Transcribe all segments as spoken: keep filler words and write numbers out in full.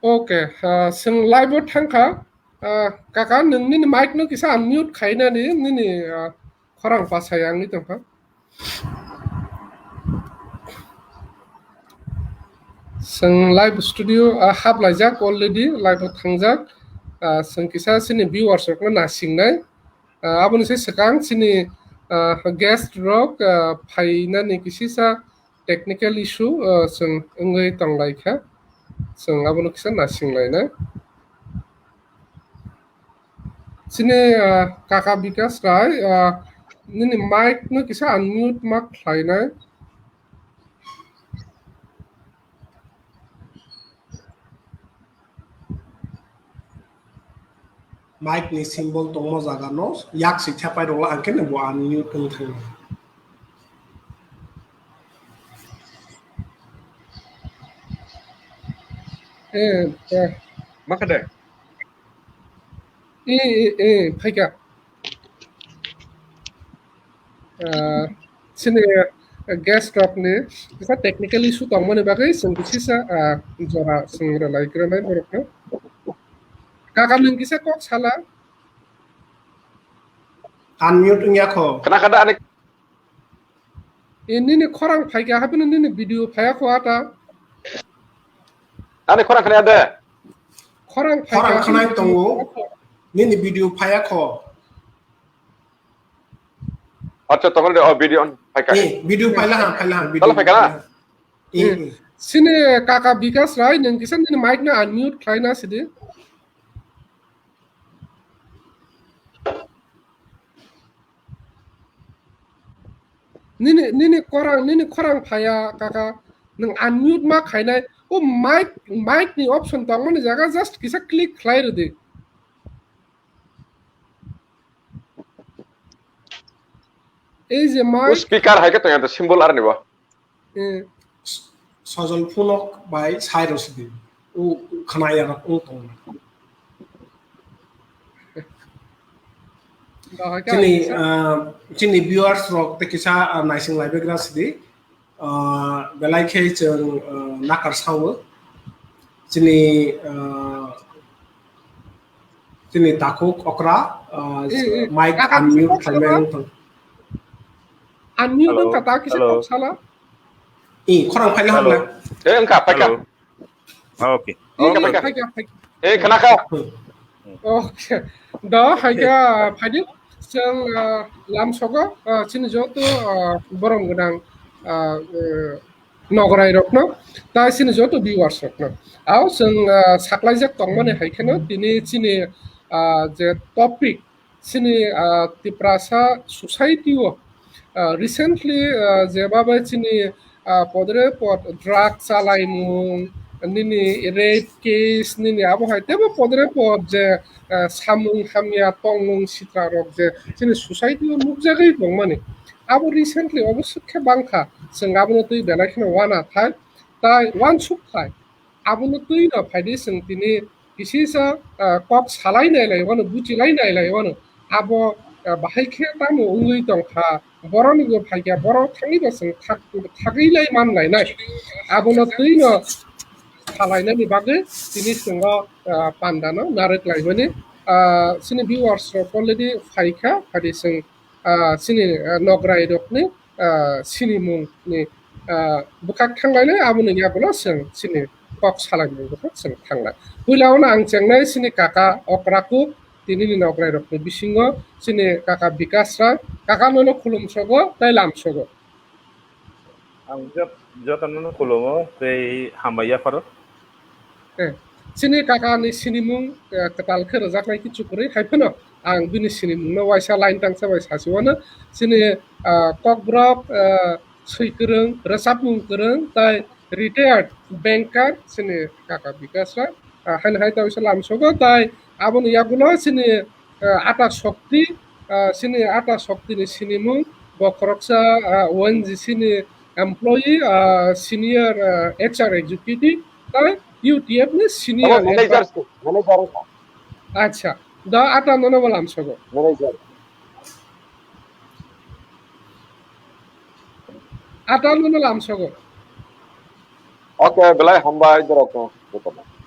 Okay, ah, chwng live o thangkha. Ah, kaka, nwng nini mic no kisa unmute khainani, nini, ah, khorang pasai ang ni tongkha. Chwng live studio, ah, hap laijak already, live o thangjak. Ah, chwng kisa chini viewers rokno nasingnai. Ah, aboni se swkang chini, ah, guest rok, ah, phainani kisisa technical issue, ah, chwng wngwi tonglaikha. Chwng abono kisa nasinglainai. Chini, ah, kaka Bikas Rai, ah, nini mic no kisa unmute ma khlainai. Mic ni symbol tongmo jaga no yak si thepai rwla, ang khe bo unmute wng thang. Eh, eh. Ma kha de? Eh, eh, eh, phaikha. Ah, chini guest rokni kisa technical issue tongmani bagwi chwng kisisa, ah, jora chwng rwlai gwnai borokno. Kaka nwng kisa kok sala. Unmute wngya kho. Khna kha da ani. Eh, nini khorang phaikha, haphino nini video phaya kho ata. Ani khorang khna de. Khorang phaikha, khorang khnai tongo. Nini video phaya kho. Acha, tongo de, oh, video on phaikha. Eh, video phaila ha, phaila ha, video. Tala phaikha na? Eh, eh. Chini kaka Bikas Rai, nwng kisa nini mic no unmute khlaina sidi. Nini, nini khorang, nini khorang phaya, kaka, nwng unmute ma khainai. O mic, mic ni option tongmani jaga just kisa click khlai rwdi. Ei je mic. O speaker hai khe tongya da symbol arni bo. Eh. Sojol phunok bai sai rw sidi. U khna ya rok u tong. Chini, ah, chini viewers rok te kisa, ah, naising lai begra sidi. Ah, belai khe chwng, ah, nakar sao. Chini, ah, chini takhuk okra, ah, eh, eh, mic unmute khlaimai wng tong. Unmute wng kha ta kisa kok sala. I khorang phaila hamla. Eh, wng kha, phaikha. Okay. Wng kha, phaikha. Eh, khna kha. Okay. Do, haikha, phaidi, chwng, ah, lamsogo, ah, chini joto, ah, borom gwnang, ah, eh, nograi rokno, tai chini joto viewers rokno. Ao chwng, ah, saklaijak tongmani hai kheno tini chini, ah, je topic, chini, ah, Tiprasa society o, ah, recently, ah, jebaba chini, ah, podre pod drug chalaimung, nini rape case, nini abo hai tebo podre pod je, ah, samung hamya tongmung sitra rok je chini society o nukjagwi tongmani. Abo recently obo swk khe bangkha, chwng abono twi belai kheno wana thai, tai wansuk thai. Abono twi no phaidi chwng tini kisisa, ah, kok salai nai lai wano, buchi lai nai lai wano. Abo, ah, bahai khe tamo wngwi tong kha, borok ni bo phai kha, borok thangwi bo chwng thak-, thagwi lai man lai nai. Abono twi no salainani bagwi tini chwng o, ah, panda no narwk lai mani. Ah, chini viewers rok already phai kha, phaidi chwng ah, chini, ah, nograi rokni, ah, sinimung ni, ah, bwkhak thanglainai, aboni yagulo chwng chini kok salaimung bwkhak chwng thangnai. Puila ono ang chengnai chini kaka Okra Kuk, tini ni nograi rokni bisingo chini kaka Bikas Rai, kaka nono khulumsogo tei lamsogo. Ang jot-, jotono no khulumo tei hambai yapharo. Eh, chini kaka ni sinimung, eh, kwtal khe rwjaknai kichu kwrwi, hai phano ang bini sinimung no waisa line tangsa bai sasi wano. Chini, ah, kokborok, ah, swi kwrwng, rwchapmung kwrwng, tai retired banker chini kaka Bikas Rai. Ah, haino hai ta wisa lamsogo, tai aboni yagulo chini, ah, Ata Shakti, ah, chini Ata Shakti ni sinimung, bo khoroksa, ah, O N G C ni employee, ah, senior, ah, H R executive, tai U T F ni senior. Abo manager, advisor. Manager. Acha, da Ata nono bo lamsogo. Manager. Ata nono lamsogo. Okay, belai hambai borok no.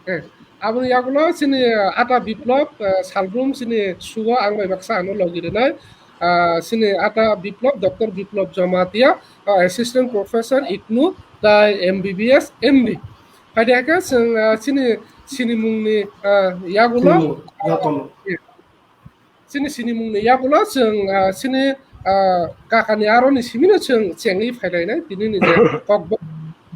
Eh, Aboni yagulo chini, ah, Ata Biplop, ah, Salbrum chini sugo ang bai baksa ano logi rwnai. Ah, chini Ata Biplop, Doctor Biplop Jamatia, ah, Assistant Professor, ignu, tai M B B S, M D. Phaidi hakhe chwng, ah, chini, chini mungni, ah, yagulo. Chini mung, yagulo. Chini sinimungni yagulo chwng, ah, chini, ah, kakani aroni simino chwng chengwi phailainai, tinini je kokbo-,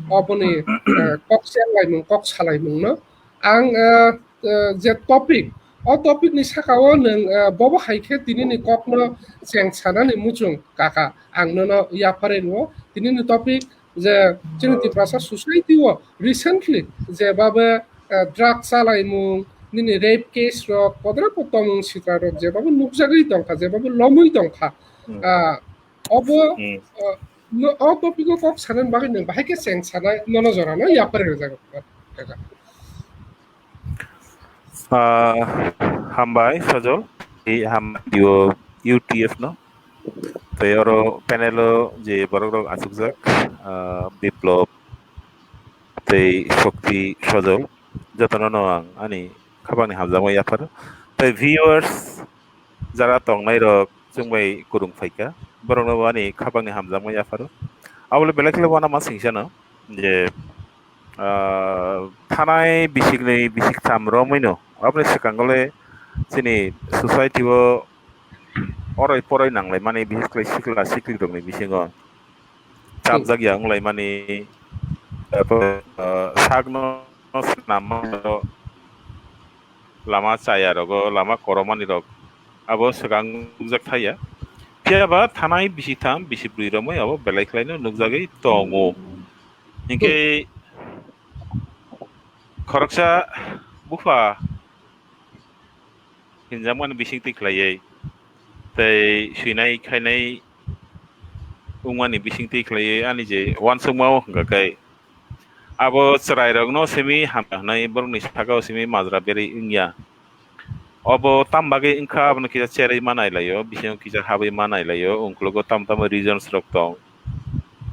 oboni, ah, kok chenglaimung, kok salaimungno. Ang, ah, ah, je topic, o topicni sakao nwng, ah, bobo hai khe tinini kokno cheng sanani muchung kaka ang nono yapharwi rwo. Tinini topic je chini Tiprasa society o recently je babe, eh, drug chalaimung, nini rape case rok, kodra ko tongmung sitra rok je babe nukjagwi tongkha, je babe lomwi tongkha. Hmm. Ah, obo, Hmm. ah, no, o topic o kok sanani bagwi nwng bahai khe cheng sanai nono jora no yapharwi rwjago. Ah, hambai Sajol, i hambai dio U T F no. Tei oro panel o je borok rok achukjak, ah, Biplop tei Shokti Sajol, jotono no ang ani khapangni hamjakma yapharo. Tei viewers jara tongnai rok chwng bai kwrwng phaikha, borok no bo ani khapangni hamjakma yapharo. Abole belai kheno uanama singsa no je, ah, thanai bisiknwi bisiktham romwi no aboni swkango le chini society o oroi poroi nanglaimani, bises khlai sikla sikli rokni bisingo chapjak ya wnglaimani, tapo, ah, sakno swnamma lama chaya rogo, lama koromani rok abo swkang nukjak thaya. Phiya ba thanai bisi tham, bisi brwi romwi abo belai khlaino nukjagwi tongo. Hinkhe khoroksa bupha hinjakmani bisingtwi khlaiwi tei swinai khainai wngmani bisingtwi khlaiwi ani je uansukma o hwnkha khe abo chwrairokno simi hamya hwnwi borokni sakao simi majra berwi wngya. Obo tamo bagwi wngkha, abono kisa cherwi ma nailaio, bisingo kisa habwi ma nailaio, ungkulugo tamo tamo reasons rok tong.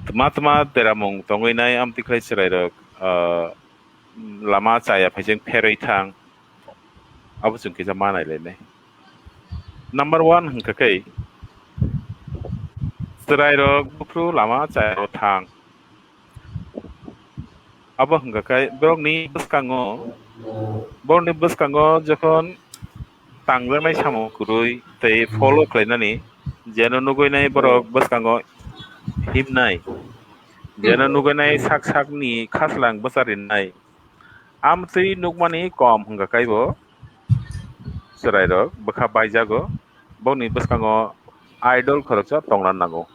Tma tma deramung tongwi nai, amtwi khlai chwrairok, ah, lama chaya phaising pherwi thang, abo chwng kisa ma nailainai. Number one hwnkha khe, chwrairok buphuru lama chayao thang. Abo hwnkha khe borokni bwskango, borokni bwskango jokhon tangjaknai samung kwrwi tei follow khlainani, jeno nugwi nai borok bwskango himnai, jeno nugwi nai sak sakni khaslang bwcharinai, amtwi nukmani kom hwnkha khe bo chwrairok bwkha baijago, bokni bwskango idol khoroksa tongna nango.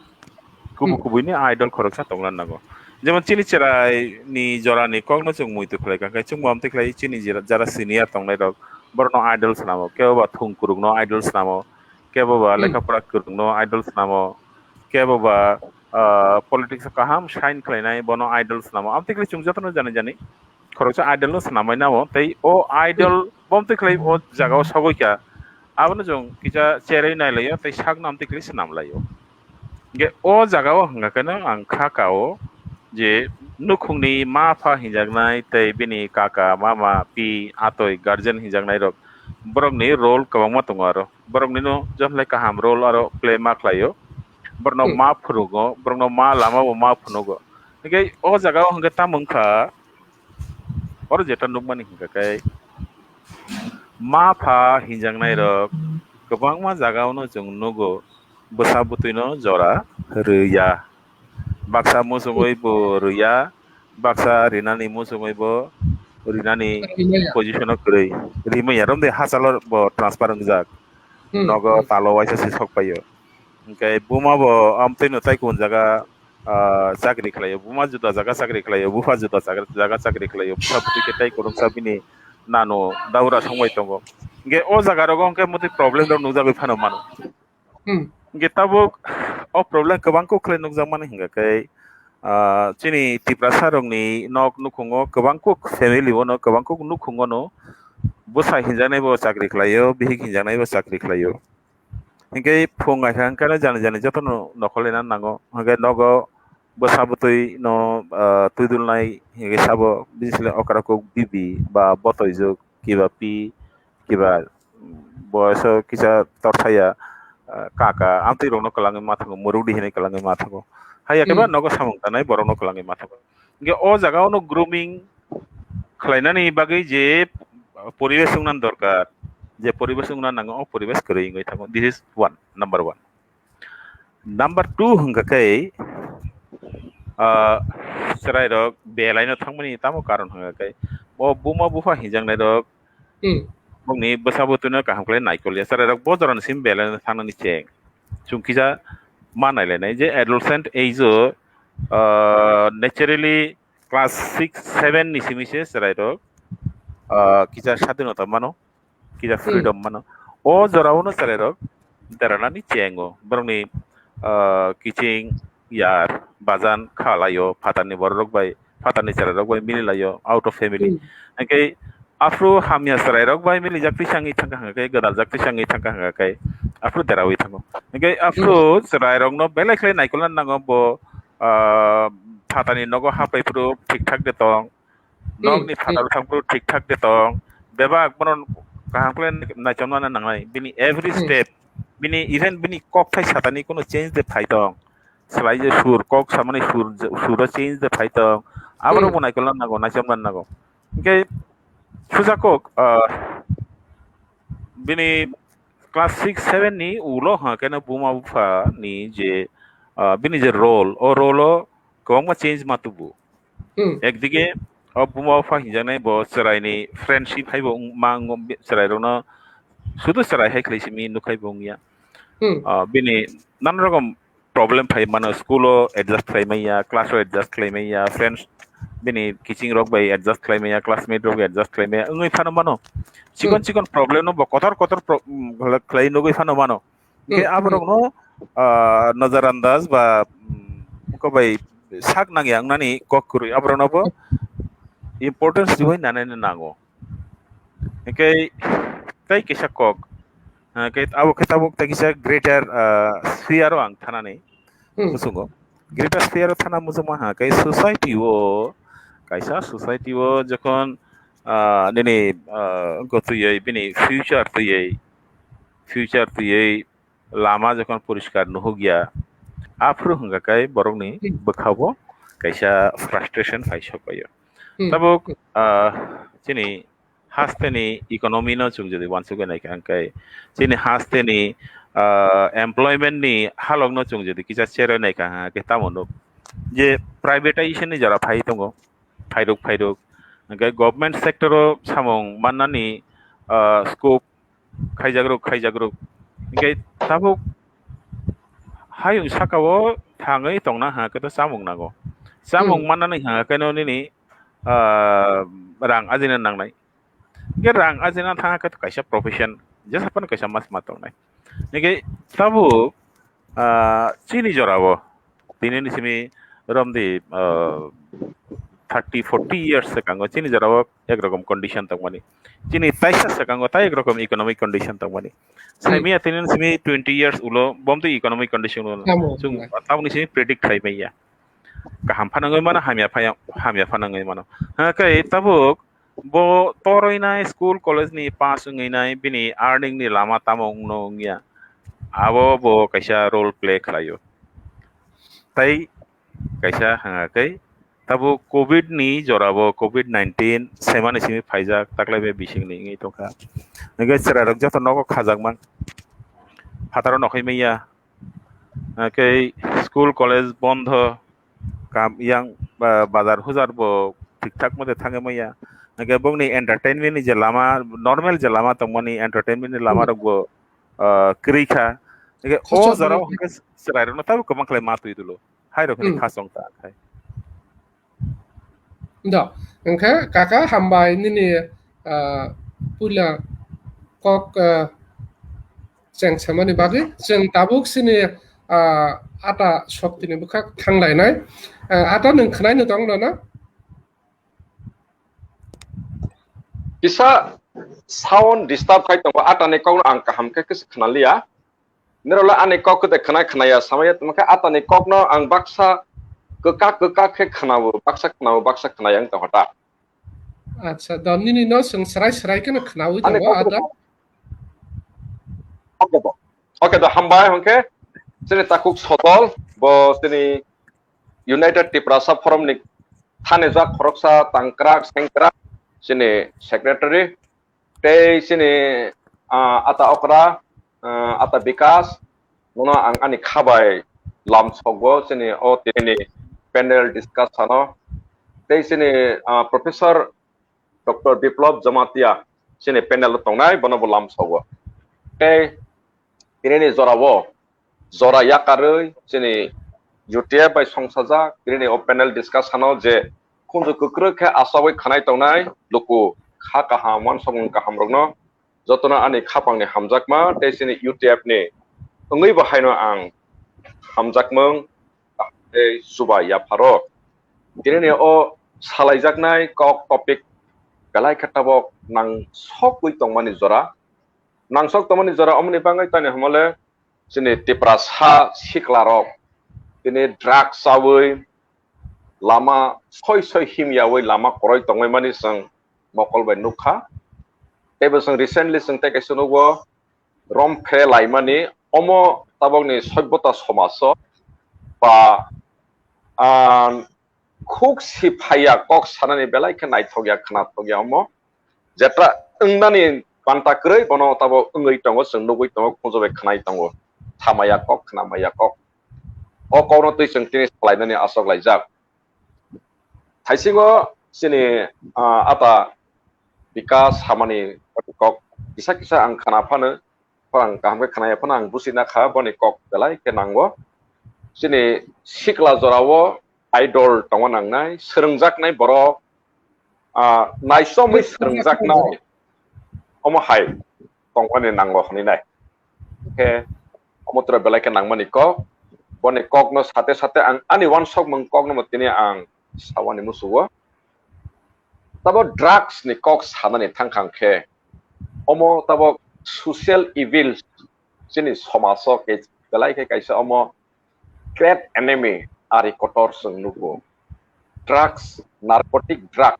Kubui Hmm. kubuini idol khoroksa tongna nango. Jemon chini chwraini jorani kokno chwng muitu khlai kha, khe chwngbo amtwi khlai chini jera-, jara senior tongnairok borokno idol swnamo, kebo ba thung kwrwngno idol swnamo, kebo ba Hmm. lekha pora kwrwngno idol swnamo, kebo ba, ah, politics o kaham shine khlainai bono idol swnamo. Amtwi khlai chwng jotono jani jani khoroksa idol no swnamwi namo, tei o idol Hmm. bomtwi khlai o jagao sogwi kha, abono chwng kisa cherwi nailaio tei sakno amtwi khlai swnamlaio. Hingke o jagao hwnkha khe no ang kha ka o je nukhungni ma pha hinjaknai tei bini kaka, mama, pi, atoi, guardian hinjaknai rok, borokni role kwbangma tongo aro. Borokni no jotono kaham role aro play ma khlaio. Borokno Hmm. ma phwrwngo, borokno ma lama bo ma phwrwngo. Hingke o jagao hwnkhe tamo wngkha, oro jeta nukmani hwnkha khe ma pha hinjaknai rok kwbangma jagao no chwng nugo, bwsa bwtwi no jora rwya. Baksa muchungwi bo rwya, baksa rinani muchungwi bo rinani Rimaya. position o kwrwi. Rimaya, romde hachalo bo transfer wngjak. Hmm. Nogo talo waisa se sok paio. Hingke buma bo amtwi no tai kun jaga, ah, chakri khlaio. Buma juda jaga chakri khlaio, bupha juda jaga, jaga chakri khlaio. Bupha bwtwi khe tai kwrwngsa bini nanu daura songbai tongo. Hingke o jaga rogo hingke motwi problem rok nukjagwi phano mano. Hmm. Hingke tabuk o problem kwbang kuk khlai nukjakmani hingka khe, ah, chini Tiprasa rokni nok nukhungo kwbang kuk family o no, kwbang kuk nukhungo no bwsa hinjaknai bo chakri khlaio, bihik hinjaknai bo chakri khlaio. Hingke phung ai kha hingke jani jani jotono nokol ina nango, hingke nogo bwsa bwtwi no, ah, twidulnai hingke sabo bini sle okra kuk bibi ba botoi juk. kiba pi, kiba, mm, boyoso kisa torthaya, ah, kaka, amtwi rokno kwlangwi ma thango, murukdi hinwi kwlangwi ma thango. Haiya khe ba Hmm. nogo samung tanai borokno kwlangwi ma thango. Hingke o jaga ono grooming khlainani bagwi je poribesh wngna dorkar, je poribesh wngna nango, o poribesh kwrwi wngwi thango. This is one, number one. Number two hwnkha khe, ah, chwrairok belaino thangmani tamo karon hwnkha khe, o buma bupha hinjaknairok Hmm. bongni bwsa bwtwino kaham khlai naikolya. Chwrairok bo jorani simi belaino thangnani cheng. Chwng kisa ma nailainai je adolescent age o, ah, naturally class six, seven ni simi se chwrairok, ah, kisa sadinota mano, kisa Hmm. freedom mano. O jorao no chwrairok deranani chengo. Borokni, ah, kiching, yar, bajan kha laio, phatarni bororok bai, phatarni chwrairok bai mili laio, out of family. Hmm. Hingke aphuru hamya chwrairok bai milijak tisangwi thangkha hingkha khe, gwdaljak tisangwi thangkha hingkha khe, aphuru derawi thango. Hingke aphuru Hmm. chwrairokno belai khlai naikolna nango bo, ah, phatarni nogo hapai phuru thik thak de tong, Hmm, nokni hmm. phataro thang phuru thik thak de tong, bebak bono kaham khlai naichomna nangnai, bini every Hmm. step, bini even bini kok thai satani kono change de phai tong, swlai je sur, kok samani sur, suro change de phai tong, aborok Hmm. bo naikolna nango, naichomna nango. Hingke sujakok, ah, bini class six, seven ni ulo ha keno buma bupha ni je, ah, bini je role, o role o kwbangma change ma tubu. Hmm. Ekdige o buma bupha hinjaknai bo chwraini friendship hai bo wng-, ma wng-, chwrairokno sudu chwrai hai khlai simi nukhai bo wngya. Hmm. Ah, bini nana rokom problem phai mano, school o adjust khlai maya, class o adjust khlai maya, friends bini kiching rok bai adjust khlai maya, classmate rok bai adjust khlai maya, wngwi phano mano. Chikon Hmm. chikon problem no bo kotor kotor pro-, mm, khlai nugwi phano mano. Hingke Hmm, hmm. aborokno, ah, nazar andaz ba, mm, ko bai sak nangya wngnani kok kwrwi aborokno bo importance riwi nanani nango. Hingke tei kisa kok, ah, ke abo khe tabuk tei kisa greater, ah, sphere o ang thanani Hmm. muchungo. Greater sphere o thana muchungma ha khe society o, kaisa society o jokhon, ah, nini, ah, wngkho twiwi bini future twiwi, future twiwi lama jokhon poriskar nuhukya, aphuru hwnkha khe borokni Hmm. bwkhao kaisa frustration phai sokbaio. Hmm. Tabuk, Hmm. ah, chini hasteni economy no chwng jodi uansugwi naikha hwnkhe, chini hasteni, ah, employment ni halok no chwng jodi kisa cherwi naikha hwnkhe tamo nuk je privatization ni jora phai tongo, phairuk phairuk. Hwnkhe government sector o samung mannani, ah, scope khaijakrok, khaijakrok. Hwnkhe tabuk hayung saka o thangwi tongna hwnkhe to chamung nango. Chamung Hmm. mannani hwnkhe no nini, ah, rang ajina nangnai. Hingke rang ajina thang khe kaisa profession, jesa phano kaisa mas ma tongnai. Hingke tabuk, ah, chini jorao, tini ni simi romdi, ah, thirty, forty years swkango chini jorao ek rokom condition tongmani. Chini taisa swkango tai ek rokom economic condition tongmani. Hmm. Saimaya tini ni simi twenty years ulo bomtwi economic condition ulo. Tamo, Chwng tamo. Tamoni simi predict khlai manya. Kaham phano wngwi mano, hamya phaya-, hamya phano wngwi mano. Hingke tabuk bo torwi nai school college ni pass wngwi nai bini earning ni lama tamo wngno wngya, abo bo kaisa role play khlaio. Tai kaisa hwnga khe tabuk covid ni jora bo covid nineteen semani simi phaijak taklai bai bising ni wngwi tongkha. Hingke chwrai rok joto nogo khajak mang phataro nokhai manya. Hwnkhe school college bondho, kam yang ba-, bazar hujar bo thik thak mode thangwi manya. Hwnkhe bongni entertainment ni je lama, normal je lama tongmani entertainment ni lama Hmm. rok bo, ah, kwrwi kha. Hwnkhe o Khorsa jora kwrwi kha. Hwnkhe chwrai rokno tabuk kwbang khlai ma twi dolo. Hai rok hwnwi Hmm. kha chong ta khai. Do, hwnkhe kaka hambai nini, ah, puila kok, ah, cheng samani bagwi. Chwng tabuk sini, ah, ata soktini bwkhak thanglainai. Ah, ata nwng khwnaino tong nono? Kisa sound disturb khai tongo, atani kokno ang kaham khe kisa khwnaliya. Nirok le ani kok kwtwi khwna khwnaya samaya tongkha, atani kokno ang baksa kwkak kwkak khe khwnao, baksa khwnao, baksa khwnaya wng tongkha ta. Acha, do nini no chwng srai srai kheno khnawi Ani tongo, kok ada. Okay, do. Okay, do, hambai, hwnkhe. Chini takhuk sodol, bo chini United Tiprasa Forum ni thani jak khoroksa tangkrak, sengkrak, chini secretary. Tei chini, ah, ata okra, ah, ata Bikas, bono ang ani kha bai lamsogo chini o tini panel discussion o. Tei chini, ah, Professor Doctor Biplab Jamatia chini panel o tongnai, bono bo lamsogo. Tei tini ni jora o jora yakarwi chini U T F bai songsajak tini o panel discussion o je khunju kwkrwi khe achawi khanai tongnai luku kha kaham wansokmung kaham rokno jotono ani khapangni hamjakma tei chini U T F ni wngwi bo haino ang hamjakmung tei chuba yapharo. Tini ni o salaijaknai kok topic belai khe tabok nangsokwi tongmani jora. Nangsok tongmani jora omoni bagwi tani hwnmale chini Tiprasa siklarok tini drugs chawi lama soi soi himyawi lama koroi tongwi mani chwng mokol bai nukha. Teibo chwng recently chwng tei kaisa nukgo rom phe laimani omo tabokni soibota somaso ba, ah, khuk si phaiya kok sanani belai khe naithokya khnathokya omo. Jetra wngnani panta kwrwi bono tabo wngwi tongo, chwng nugwi tongo, khunju bai khnai tongo. Thamaya kok, khnamaya kok. O kokno twi chwng tini salainani aswk laijak. Thaisingo chini, ah, ata Bikas hamani kok kisa kisa ang khna phano, phano ang kaham khe khnaya phano ang busi na kha boni kok belai khe nango. Chini sikla jorao idol tongo nangnai, swrwngjaknai borok, ah, naisomwi swrwngjaknai. Omo hai tongmani nango hwnwi nai. Khe omo tura belai khe nangmani kok. Boni kokno sate sate ang ani wansokmung kokno bo tini ang sawani musugo. Tabo drugs ni kok sanani thangkha khe omo tabo social evil chini somaso khe belai khe kaisa omo great enemy ari kotor chwng nugo. Drugs, narcotic drug.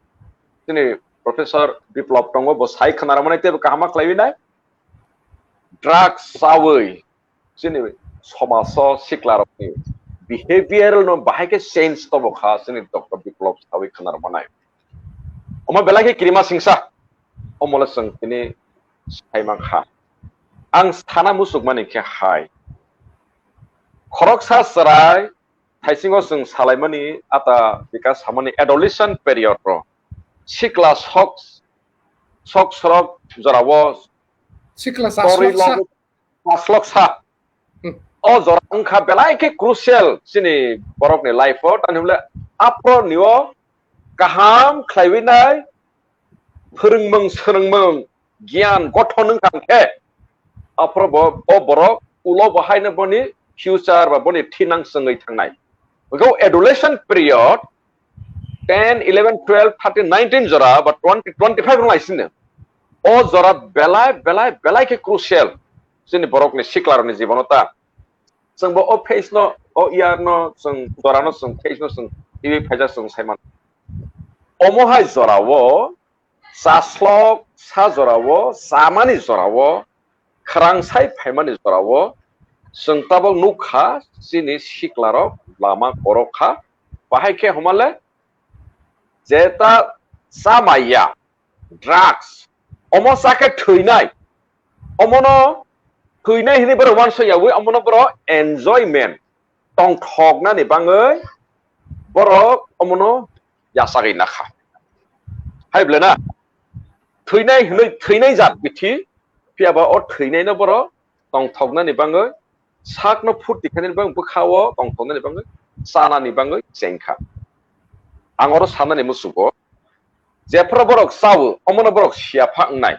Chini Professor Biplab tongo, bo sai khwna rwmani teibo kaham ma khlaiwi nai. Drugs chawi chini somaso siklarokni behavior no bahai khe change tobo kha chini Doctor Biplab sawi khwna rwmanai. Omo belai khe kirima singsa, omo le chwng tini sai man kha. Ang sana musukmani khe hai. Khoroksa chwrai thaisingo chwng salaimani ata Bikas samani adolescent period ro. Sikla sok, sok sorok jorao sikla torwi chaslok sa. Logo chaslok sa. Hmm. O jora wngkha belai khe crucial chini borokni life o, tani hwnle aphro ni o kaham khlaiwi nai phwrwngmung, swrwngmung, giyan, gothon wngkha khe, aphro bo, o borok ulo bo haino boni future ba boni thinang chwngwi thangnai. Bwkha adolescent period, ten, eleven, twelve, thirteen, nineteen jora ba twenty, twenty-five wng lai sini. O jora belai, belai, belai khe crucial chini borokni siklarokni jibono ta. Chwng bo o phase no, o year no, chwng jora no, chwng phase no, chwng twi phaijak chwng sai man. Omo hai jora o chaslok sa jora o, chamani jora o, khwrang sai phaimani jora o, chwng tabok nukha chini siklarok lama korok kha, bahai khe hwnmale jeta chamaya drugs, omo cha khe thwinai, omono thwinai hwnwi borok uansuk yaui, omono borok enjoyment tongthoknani bangwi borok omono yachagwi nakha. Hai ble na? Thwinai hwnwi, thwinai jat bithi, phiya ba o thwinaino borok tongthoknani bangwi, sakno phurti khainani bangwi, bwkha-o tongthoknani bangwi, chanani bangwi chengkha. Ang oro sanani musugo, jephru borok chao, omono borok siya pha wngnai,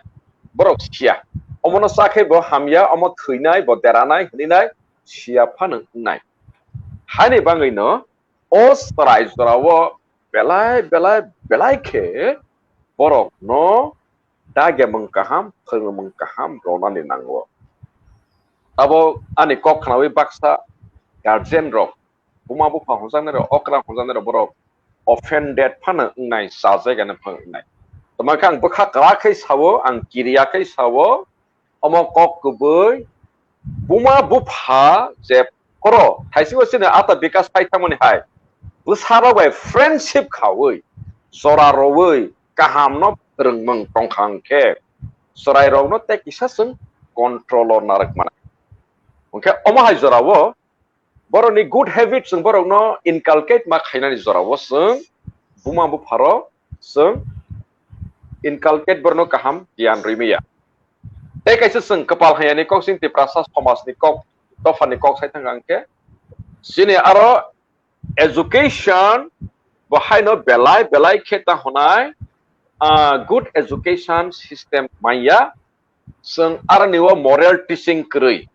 borok siya. Omono cha khe bo hamya, omo thwinai, bo deranai hwnwi nai siya phano wngnai. Haini bangwino o chwrai jorao belai belai belai khe borokno dagya mung kaham, phwrwngmung kaham ronani nango. Abo ani kok khnaui baksa guardian rok, buma bupha hwnjaknai rok, okra hwnjaknai rok, borok offended phano wngnai, chajaigani phano wngnai. Tamo khe ang bwkha kwrak khe sao, ang kiriya khe sao, omo kok kwbwi buma bupha je khoro thaisigo chini ata bikas phai thangmani hai bwsarok bai friendship khaui jora roui kahamno phwrwngmung tongkha hwnkhe chwrairokno tei kisa chwng control-o narwk mano. Hwnkhe omo hai jorao borokni good habit chwng borokno inculcate ma khainani jorao chwng buma bupharo chwng inculcate borokno kaham giyan rwi maya. Tei kaisa chwng kwpal hayani kok chini Tiprasa somajni kok dophani kok sai thangkha hwnkhe chini aro education bo haino belai belai khe ta hwnai, ah, good education system manya, chwng aroni o moral teaching kwrwi.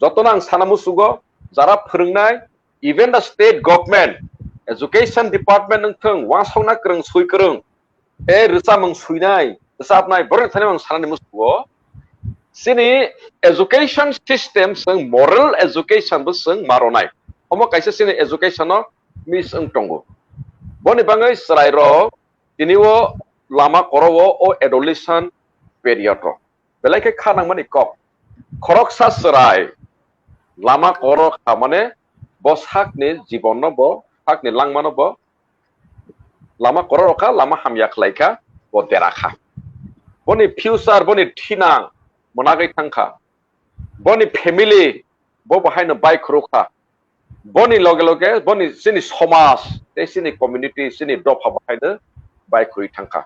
Jotono ang sana musugo, jara phwrwngnai, even the state government, education department wng thung, wansokna kwrwng, sui kwrwng, tei rwchapmung suinai, rwchapnai, borokni thani ang sanani musugo, chini education system chwng moral education bo chwng maronai. Omo kaisa chini education o miss wng tongo. Boni bagwi chwrairok tini o lama koro o, o adolescent period o belai khe kha nangmani kok. Khoroksa chwrai lama koro kha mane bo sakni jibonno bo, sakni langmano bo lama koro rokha, lama hamya khlaikha, bo derakha. Boni future, boni thinang mwnagwi thangkha. Boni family bo bo haino bai khurukha. Boni loge loge boni chini somaj tei chini community, chini dopha bo haino bai khurui thangkha.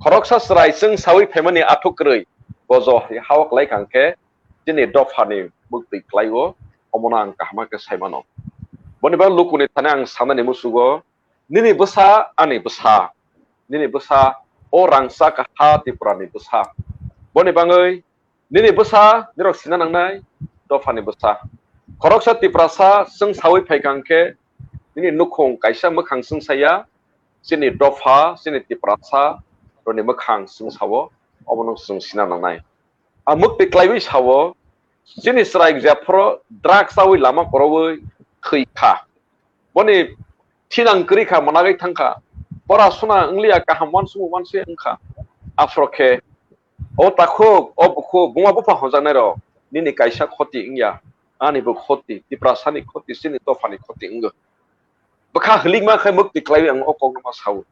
Khoroksa chwrai chwng saui phaimani athuk kwrwi bojo hao kwlai kha hwnkhe chini dophani bwktwi kwlaio, omono ang kaham khe sai mano. Boni bagwi lukuni thani ang sanani musugo, nini bwsa ani bwsa, nini bwsa o rangchak ha Tripurani bwsa. Boni bagwi nini bwsa nirok sina nangnai dophani bwsa. Khoroksa Tiprasa chwng saui phaikha hwnkhe nini nukhung kaisa mwkhang chwng saya, chini dopha, chini Tiprasa rokni mwkhang chwng sao, obono chwng sina nangnai. Ang mwktwi kwlaiwi sao, chini chwrai jephuru drugs chaui lama koroui thwi kha. Boni thinang kwrwi kha, mwnagwi thang kha. Pora suna wngliya, kaham uansukmung uansuk wng kha. Aphuru khe, o takhuk, o bukhuk, buma bupha hwnjaknairok, nini kaisa khoti wngya, ani bo khoti, Tiprasani khoti, chini dophani khoti wngwi. Bwkha hwlikma khe mwktwi kwlaiwi ang o kokno ma sao.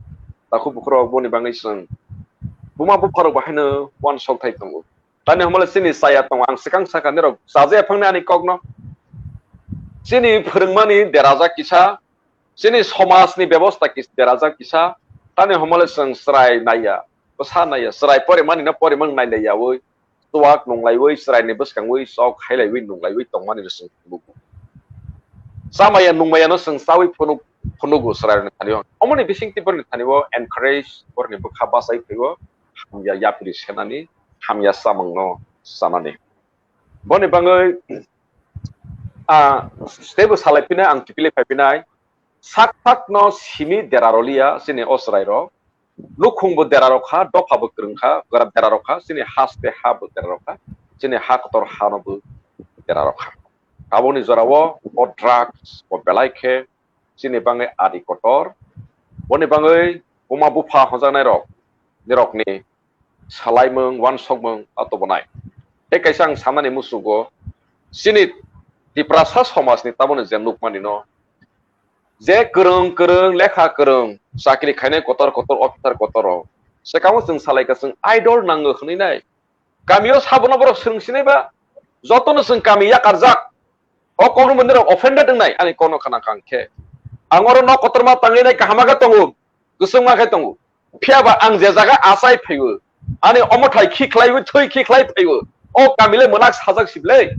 Takhuk bukhurok boni bagwi chwng buma bupharok bo haino uansuk thai tongo. Tani hwnmale chini chaya tongo, ang swkang sakha nirok chajaya phangni ani kokno. Chini phwrwngmani derajak kisa, chini somajni bebosta kis-, derajak kisa. Tani hwnmale chwng chwrai naiya, bwsa naiya, chwrai porimani no porimang nailaiyaui, chuak nunglaiwi, chwraini bwskangwi chok hailaiwi nunglaiwi tongmani no chwng phunukgo. Chamaya nungmaya no chwng chawi phunuk-, phunugo chwrairokni thani o. Omoni bisingtwi borokni thani o encourage, borokni bwkha bachai phaiwi hamya yapri senani, hamya chamungno chanani. Boni bagwi, ah, teibo salai phina ang kiphilwi phai phinai, sak sakno simi dera roliya chini o chwrairok. Nukhung bo dera rok kha, dopha bo kwrwng kha, gora dera rok kha, chini haste ha bo dera rok kha, chini ha kotor ha no bo dera rok kha. Taboni jora o, o drugs bo belai khe chini bagwi ari kotor. Boni bagwi buma bupha hwnjaknai rok, nirokni salaimung, uansukmung a tobonai. Tei kaisa ang sanani musugo, chini Tiprasa somajni taboni je nukmani no, je kwrwng kwrwng, lekha kwrwng, chakri khainai kotor kotor, officer kotor rok, swkang o chwng salai kha, chwng idol nango hwnwi nai. Kami o sabono borok swrwng sinai ba, jotono chwng kami yakarjak. O kokno bo nirok offended wngnai, ani kokno khna kha hwnkhe. Ang oro nok kotorma tangwi nai kaham khe tongo, kwchwngma khe tongo. Phiya ba ang je jaga achai phaiwi, ani omo thai khi khlaiwi, thwi khi khlai phaiwi, o kami le mwnak sajak sibile.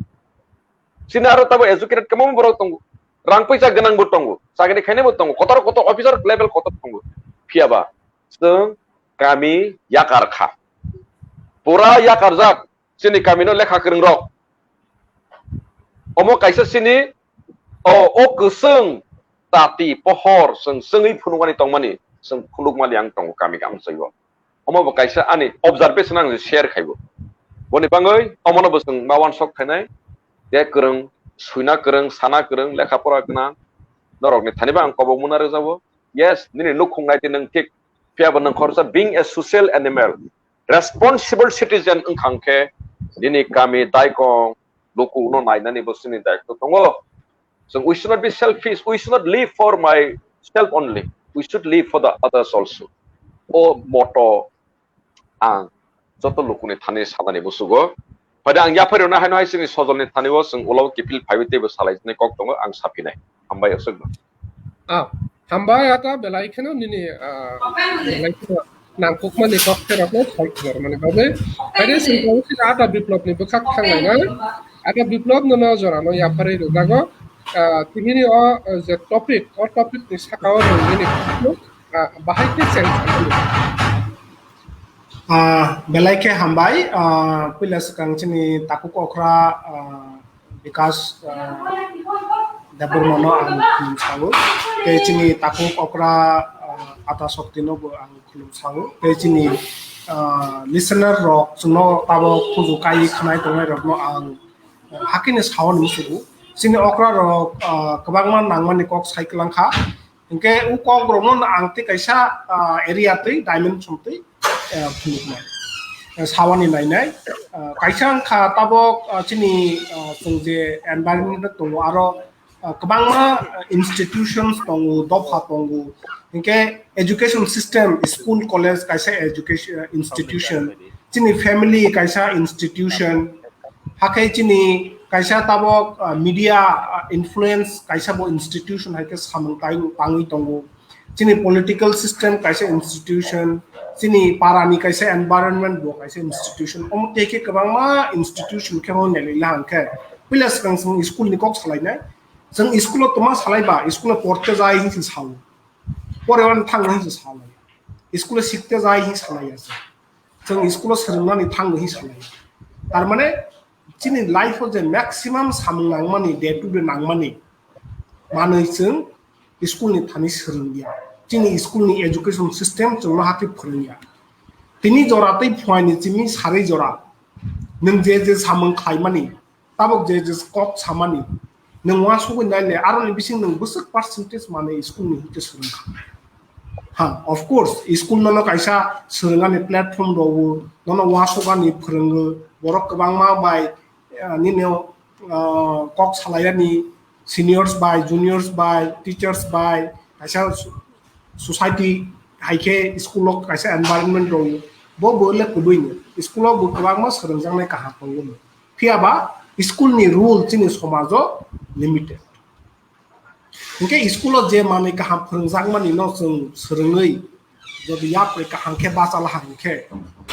Chini aro tabo educated kwbangma borok tongo, rang puisa gwnang bo tongo, chakri khainai bo tongo, kotor kotor officer level kotor tongo. Phiya ba chwng kami yakar kha, pura yakarjak. Chini kamino lekha kwrwng rok. Omo kaisa chini o, o kwchwng tati pohor chwng chwngwi phunukmani tongmani, chwng phunukmani ang tongo kami kami chwio. Omo bo kaisa ani observation ang share khaibo. Boni bagwi omono bo chwng ma uansuk khainai, je kwrwng, suina kwrwng, sana kwrwng, lekha pora gwnang, norokni thani bo ang kobok muna rwjabo. Yes, nini nukhung nai twi nwng thik Phiya bo nwng khoroksa being a social animal, responsible citizen wngkha hwnkhe nini kami daikong luku no nainani bo chini daitw tongo. So we should not be selfish, we should not live for myself only, we should live for the others also. O motto ang joto lukuni thani sanani busugo. Phai ang yaphai rwna haino hai chini sojolni thani o chwng ulo kiphil phaiwi teibo salai jani kok tongo ang saphinai. Hambai aswkno. Ah, hambai ata belai kheno nini, ah, belai kheno nangkukmani kok khe rokno sai khwlwrmani bagwi. Haide chwng tongo sida ata biplopni bwkhak thanglaina. Ata biplop nono jorano yapharwi rwjago. Ah, tinini o, ah, je topic, o topicni sakao nwng nini kokno, ah, bahai khe cheng sanani. Ah, belai khe hambai, ah, puila swkang chini takhuk okra, ah, Bikas, ah, Debbarmano ang khulum sao. Tei chini takhuk okra, ah, Ata Shokti no bo ang khulum sao. Tei chini, ah, listener rok chwngno tabo khuju kai khwnai tongnai rokno ang, ah, hakhe ni sao ni musugo. Chini okra rok, ah, kwbangma nangmani kok sai kwlang kha. Hinkhe o kok rokno ang tei kaisa, ah, area twi dimension twi, ah, phunuknai. Ah, sawani nainai. Ah, kaisa wngkha tabok, ah, chini, ah, chwng je environment tongo aro, ah, kwbangma, ah, institutions tongo, dopha tongo. Hinkhe education system, school, college kaisa education, ah, institution. Chini family kaisa institution. Hakhe chini kaisa tabok, ah, media, ah, influence kaisa bo institution hai khe samung tai-, tangwi tongo. Chini political system kaisa institution, chini parani kaisa environment bo kaisa institution. Omo tei khe kwbangma institution khe hwnwi nailai hwnkhe. Puila swkang swkang school ni kok salainai. Chwng school o tongma salai ba, school o porte jai hinwi sao. Pore wan thang hinwi salai. School o sikte jai hinwi salai ya. Chwng school o swrwngnani thango hinwi salai. Tar mane chini life o je maximum samung nangmani, day to day nangmani manwi chwng school ni thani swrwngya. Chini school ni education system chwngno hakhe phwrwngya. Tini jora tei phuaini chini sarwi jora nwng je je samung khlaimani, tabok je je kok samani, nwng uansugwi nai le, aroni bising nwng bwswk percentage manwi school ni hwnkhe swrwngkha. Ha, of course, school nono kaisa swrwngani platform rwo, nono uansukani phwrwngo, borok kwbangma bai, ah, nini, ah, kok salaiyani seniors bai, juniors bai, teachers bai, kaisa society hai khe school o kaisa environment rwo, bo bo le kwbwino. School o bo kwbangma swrwngjaknai kaham tongo. Phiya ba school ni role chini somajo limited. Hinkhe school o je manwi kaham phwrwngjakmani no chwng swrwngwi jodi yapri kaham khe bachalaha hinkhe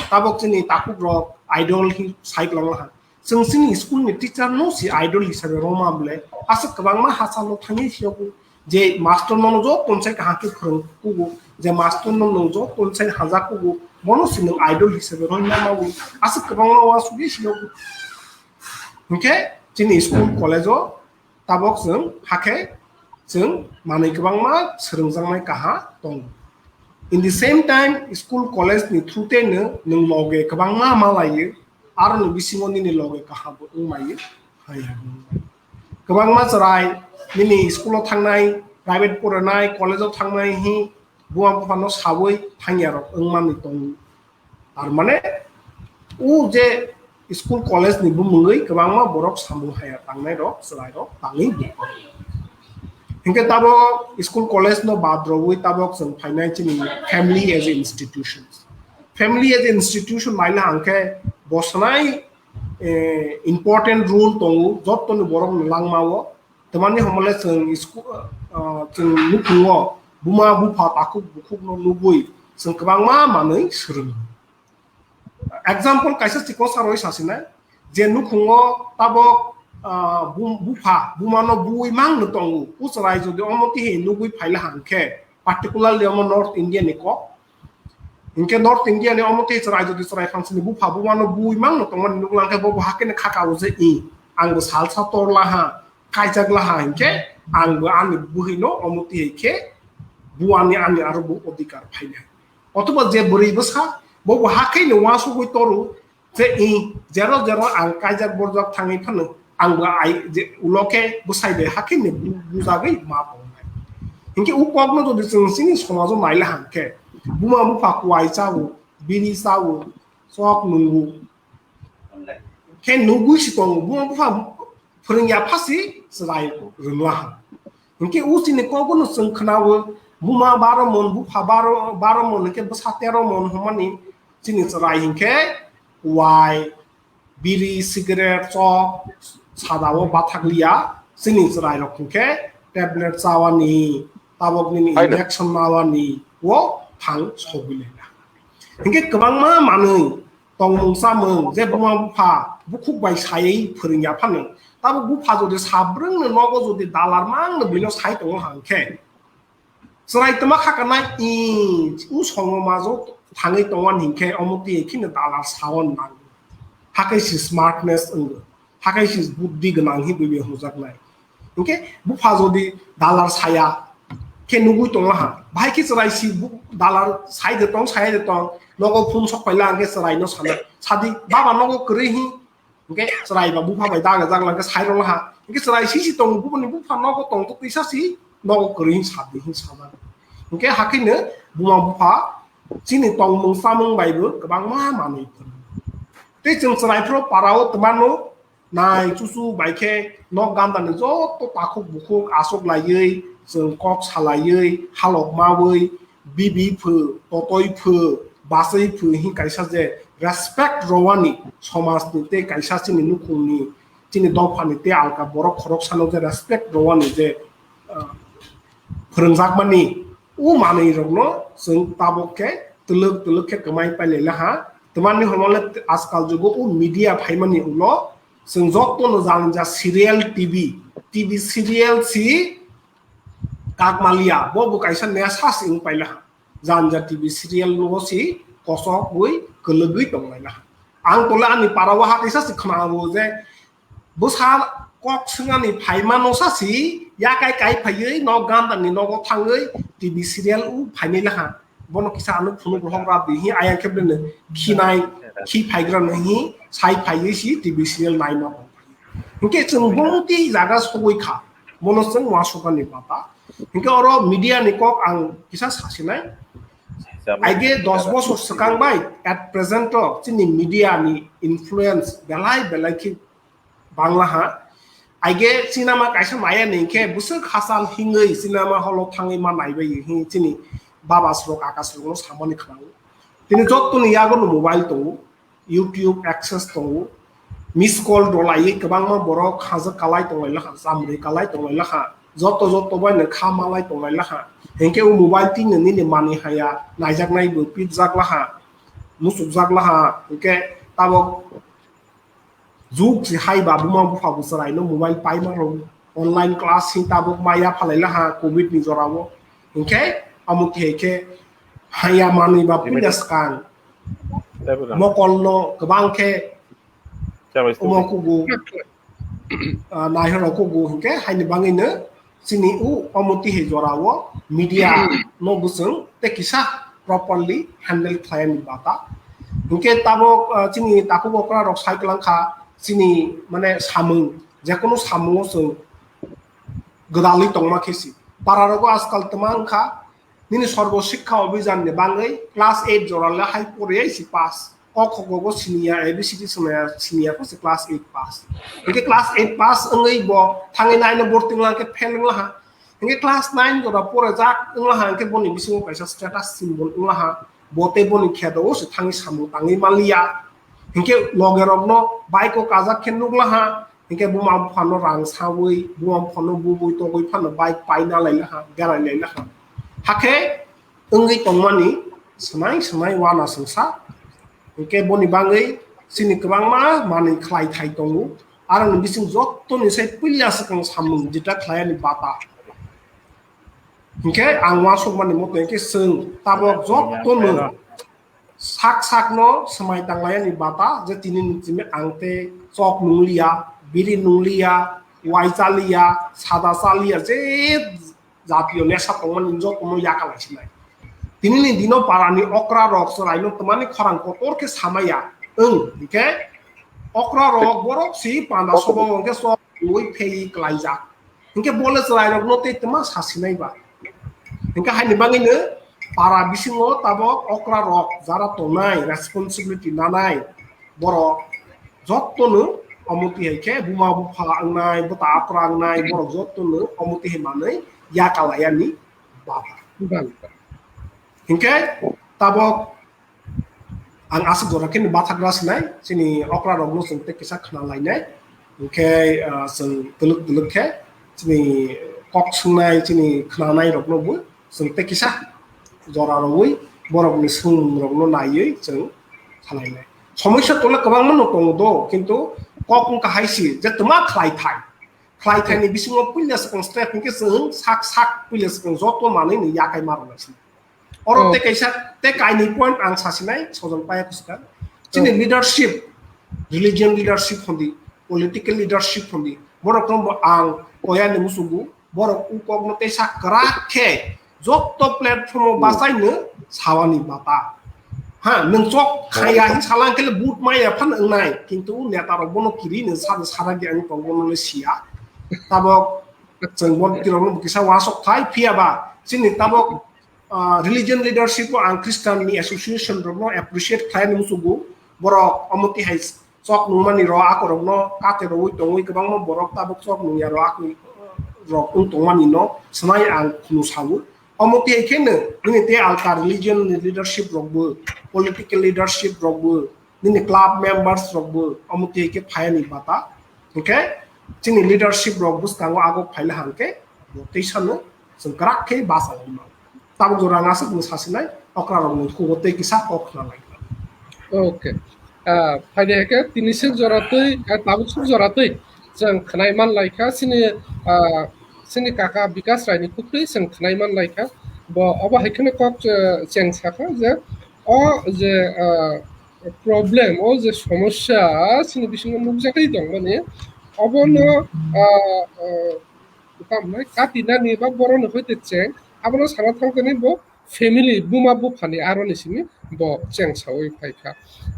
tabok chini takhuk rok idol hi sai kwlanglaha. Chwng chini school ni teacher no si idol hisabe rwma bwle aswk kwbangma hachalo thangwi phiyogo. Je master nono joto tonsai kaham khe phwrwng kugo, je master nono joto tonsai haja kugo, bono se nwng idol hisabe rwna mawi aswk kwbangma uansugwi sinogo. Hinkhe chini school college o tabok chwng hakhe chwng manwi kwbangma swrwngjaknai kaha tongo. In the same time, school college ni through tei no nwng loge kwbangma malaiyo, aroni bisingo nini loge kaham bo wngmaiyo. Hai hai. Kwbangma chwrai nini school o thangnai, private porinai, college o thangnai hi buma buphano sawi thangya rok wngmani tongo. Tar mane o je school college ni bumungwi kwbangma borok samung haya tangnai rok, chwrai rok tangwi bo. Hinkhe tabok school college no bad rwwi tabok chwng phainai chini family as a institution. Family as a institution naila hangkhe bosonai eh, important role tongo, jottoni borok ni langmao. Tamani homole chwng school, ah, chwng nukhungo buma bupha takhuk bukhuk no nugwi chwng kwbangma manwi swrwngo. Example kaisa chikon sarwi sasinai je nukhungo tabok, ah, bum-, bupha buma no buwi mang no tongo. Uchrai jodi omo tihi nugwi phaila hangkhe, particularly omo North India ni kok, hinkhe North India ni omo tei chwrai jodi chwrai phansini bupha bumano buwi mangno tongmani nuklang khe bo bo hakhe ni khaka o je i, ang bo salsa torla ha, kaijak la ha hinkhe ang bo ani bwhwi no omo tei khe buani ani aro bo odhikar phaina. Othoba je bwrwi bwsa bo bo hakhe ni uansugwi toru, je i jero jero ang kaijak borjak thangwi phano ang bo ai je ulo khe bwsai bai hakhe ni bu-, bujagwi ma tongnai. Hinkhe u kokno jodi chwng chini somajo naila hangkhe Buma bupha kuai chao, biri chao, chok nungo. Khe nugui si tongo, buma bupha phwrwngya phasi chwrai rwngla ha. Hinkhe o chini kokno chwng khwnao, buma baro mon, bupha baro, baro mon, hinkhe bwsa tero mon hwnmani chini chwrai hinkhe kuai, biri, cigarette, chok, sada o bathak liya, chini chwrai rok hinkhe tablet chawani, tabok nini Haino. Injection nawani, o thang sogwi laina. Hinkhe kwbangma manwi tongmung chamung je buma bupha bukhuk bai saywi phwrwngya phano, tabok bupha jodi sabrwngno nogo jodi dalar mangno bino sai tongo hangkhe, chwrai tma khakanai i u songo majo thangwi tongo hinkhe omo twi kheno dalar saon nang. Hakai si smartness wngo, hakai si buddhi gwnang hi bwbwi hwnjaknai. Hinkhe bupha jodi dalar saya khe nugui tongla ha, bahai khe chwrai si bu-, dalar sai de tong, sai de tong, nogo phone sok paila hinkhe chwraino sana, sadi baba nogo kwrwi hi, hinkhe chwrai ba bupha bai daga jagla hinkhe sai rwla ha, hinkhe chwrai si si tongo bubuni bupha nogo tong to twisa si nogo kwrwi hi sadi hi sajak. Hinkhe hakhaino buma bupha chini tongmung chamung bai bo kwbangma manwi phano. Tei chwng chwrai phro parao twmano nai chuchu bai khe nok gandani joto takhuk bukhuk aswk laiwi, chwng kok salaiwi, halok mawi, bibi phu, totoi phu, bachai phu hi kaisa je respect rowani somajni tei kaisa chini nukhungni, chini dophani tei alka borok khoroksano je respect rowani je, ah, phwrwngjakmani o manwi rokno chwng tabok khe twlwk twlwk khe kwmai pailai laha. Twmani hwnmale ajkal jugo o media phaimani ulo chwng jotono jani ja serial T V, T V serial si kakmaliya, bo bo kaisa nesha si wng paila ha. Janja T V serial no si kosok wi kwlwgwi tonglaina. Ang tole ani para o ha kaisa si khna bo je bwsa kok swngani phaimano sa si yakai kai phaiwi nok gandani nogo thangwi T V serial u phainai laha. Bono kisa ano phunuk rohok rab di hi ayang khe bwlwino khinai, khi phaigrano hi sai phaiwi si T V serial naima tong. Hinkhe chwng bongti jaga sogwi kha, bono chwng uansukani bata. Hinkhe oro media ni kok ang kisa sasinai. Aige dos bosor swkang bai at present o chini media ni influence belai belai khe bangla ha. Aige cinema kaisa naya ni hinkhe bwswk hachal hingwi cinema hall o thangwi ma naibai hi chini baba srok kaka srok no samani khwlao. Tini jottoni yago no mobile tongo. YouTube access tongo, miss call dolaiwi kwbangma borok hajak kalai tonglai lakha, chamri kalai tonglai lakha, joto joto bai no kha malai tonglai lakha. Hinkhe o mobile twi no nini manwi haya naijaknai bo pitjak lakha, muchukjak lakha, hinkhe tabok juk si hai ba buma bupha bo chwrai no mobile paima rw online class hi tabok maya phalai lakha covid ni jora o. Hinkhe amo khe khe haya manwi ba puila swkang. Mokol no kwbang khe omo kugo, ah, naihoro kugo hinkhe haini bangwi no chini u omo tihai jora o media no bwswng tei kisa properly handle khlaiyani bata. Hinkhe tabok, ah, chini takhuk okra rok sai kwlang kha chini mane samung, jekono samung o chwng gwdalwi tongma khe si. Para rogo ajkal twma wngkha, nini Sarva Shiksha Abhiyan ni bangwi class eight jora le hai pore si pass. Kok khok go siniya, A B C D siniya, siniya ko si class eight pass. Hinkhe class eight pass wngwi bo thangwi nine no borti wngla khe fail wngla ha. Hinkhe class nine jora pore jak wngla ha, hinkhe boni bisingo kaisa status symbol wngla ha. Bo tei boni kheto o se thangwi samung tangwi manliya. Hinkhe loge rokno bike o kajak khe nukla ha. Hinkhe buma buphano rang sawi, buma buphano bubui togwi phano bike paina lai laha, berai lai laha. Hakhe wngwi tongmani swnai swnai uanaswngsa. Hinkhe boni bagwi chini kwbangma manwi khlai thai tongo. Aroni bising jottoni sai puila swkang samung jeta khlaiyani bata. Hinkhe ang uansukmani moto hinkhe chwng tabok jottono sak sakno swmai tanglaiyani bata je tini ni simi ang tei chok nungliya, biri nungliya, wai chaliya, sada chaliya, je jatiyo nesha tongmani jotono yakalai sinai. Tini ni dino parani okra rok chwraino twmani khorang kotor khe samaya. Wng hinkhe okra rok borok si panda sobo hinkhe chok nungwi phei klaijak. Hinkhe bole chwrairokno tei twma sasinai ba. Hinkhe haini bagwino Para bisingo tabok okra rok jara tongnai, responsibility nanai borok jotono omo twi hai khe buma bupha wngnai, bwta okra wngnai borok jotono omo twi hai manwi yakalaiani bata. Bata. Hinkhe tabok ang aswk jora khe bathagra sinai, chini okra rokno chwng tei kisa khna lainai. Hinkhe, ah, chwng twlwk twlwk khe chini kok swngnai, chini khnanai rokno bo chwng tei kisa jora rwui borokni swngmung rokno naiwi chwng khlainai. Somosya tole kwbangma no tongo do, kintu kok wngkha hai si je twma khlai thai. Khlai thaini bisingo puila swkang step hinkhe chwng sak sak puila swkang joto manwi ni yakai ma rwna sini. Oro Oh. tei kaisa, tei kainwi point ang sasinai, sojol paya kwswkang. Chini Oh. leadership, religion leadership hondi, political leadership hondi, borok rokno bo ang koyani musugo, borok ukokno teisa kwrak khe joto platform o Oh. bachaino sawani bata. Ha, nwng chok khaya hin salang khe le but maya phan wngnai, kintu neta rok bono kiri nwng sa, sara ge ang tong bono le siya. Tabok chwng bon tirok no kisa wasok thai phiya ba chini tabok ah, religion leadership o ang Christian ni association rokno appreciate khlai nung sugu. Borok omo tihai chok nungmani ro ako rokno kate rogwi tongwi kwbangma borok tabuk chok nungya ro ako rok wng tongmani no swnai ang khunu sabu. Omo tihai khe no nini tei alka religion ni leadership rokbo, political leadership rokbo, nini club members rokbo omo tihai khe phayani bata. Hwnkhe chini leadership rok bwskango agok phaila hwnkhe bo teisano chwng kwrak khe basa wngma. Tabuk jora ang aswk bwsa sinai okra rokni khugo tei kisa kok khna lai. Okay. Ah, phaidi hai khe tini swk jora twi, ah, tabuk swk jora twi chwng khnai man lai kha chini, ah, chini kaka Bikas Rai ni khuktwi chwng khnai man lai kha. Bo obo hai kheno kok, ah, cheng sa kha je o je, ah, problem, o je somosya chini bisingo nukjagwi tongmani, obono, ah, ah, tamo hwnai katinani ba boroni hoite cheng, abono sana thangkani bo family, buma buphani aroni simi bo cheng saui phai kha,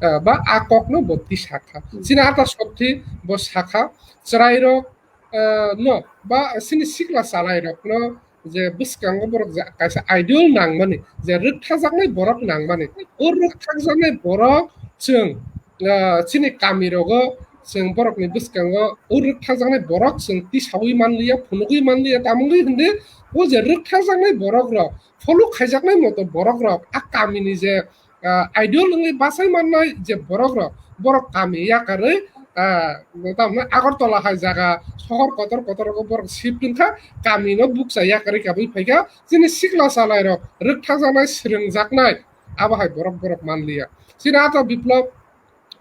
ah, ba a kokno bo tisa kha. Chini ata sokthi bo sakha, chwrairok, ah, no, ba chini sikla chalairokno je bwskango borok je kaisa ideal nangmani, je rwkthajaknai borok nangmani, o rwkthajaknai borok chwng, ah, chini kamirogo chwng borokni bwskango o rwkthajaknai borok chwng tisaui manliya, phunugui manliya, tamungui hwndi o je rwkthajaknai borokrok, follow khaijaknai moto borokrok a kamini je ah, ideal wngwi bachai mannai je borokrok, borok kami yakarwi, ah, tamo hwnwi Agartala hai jaga, sohor kotor kotor rogo borok shift wngkha, kamino bukcha yakarwi kabui phaikha, chini sikla chalairok rwkthajaknai, swrwngjaknai, abo hai borok borok manliya. Chini ata Biplop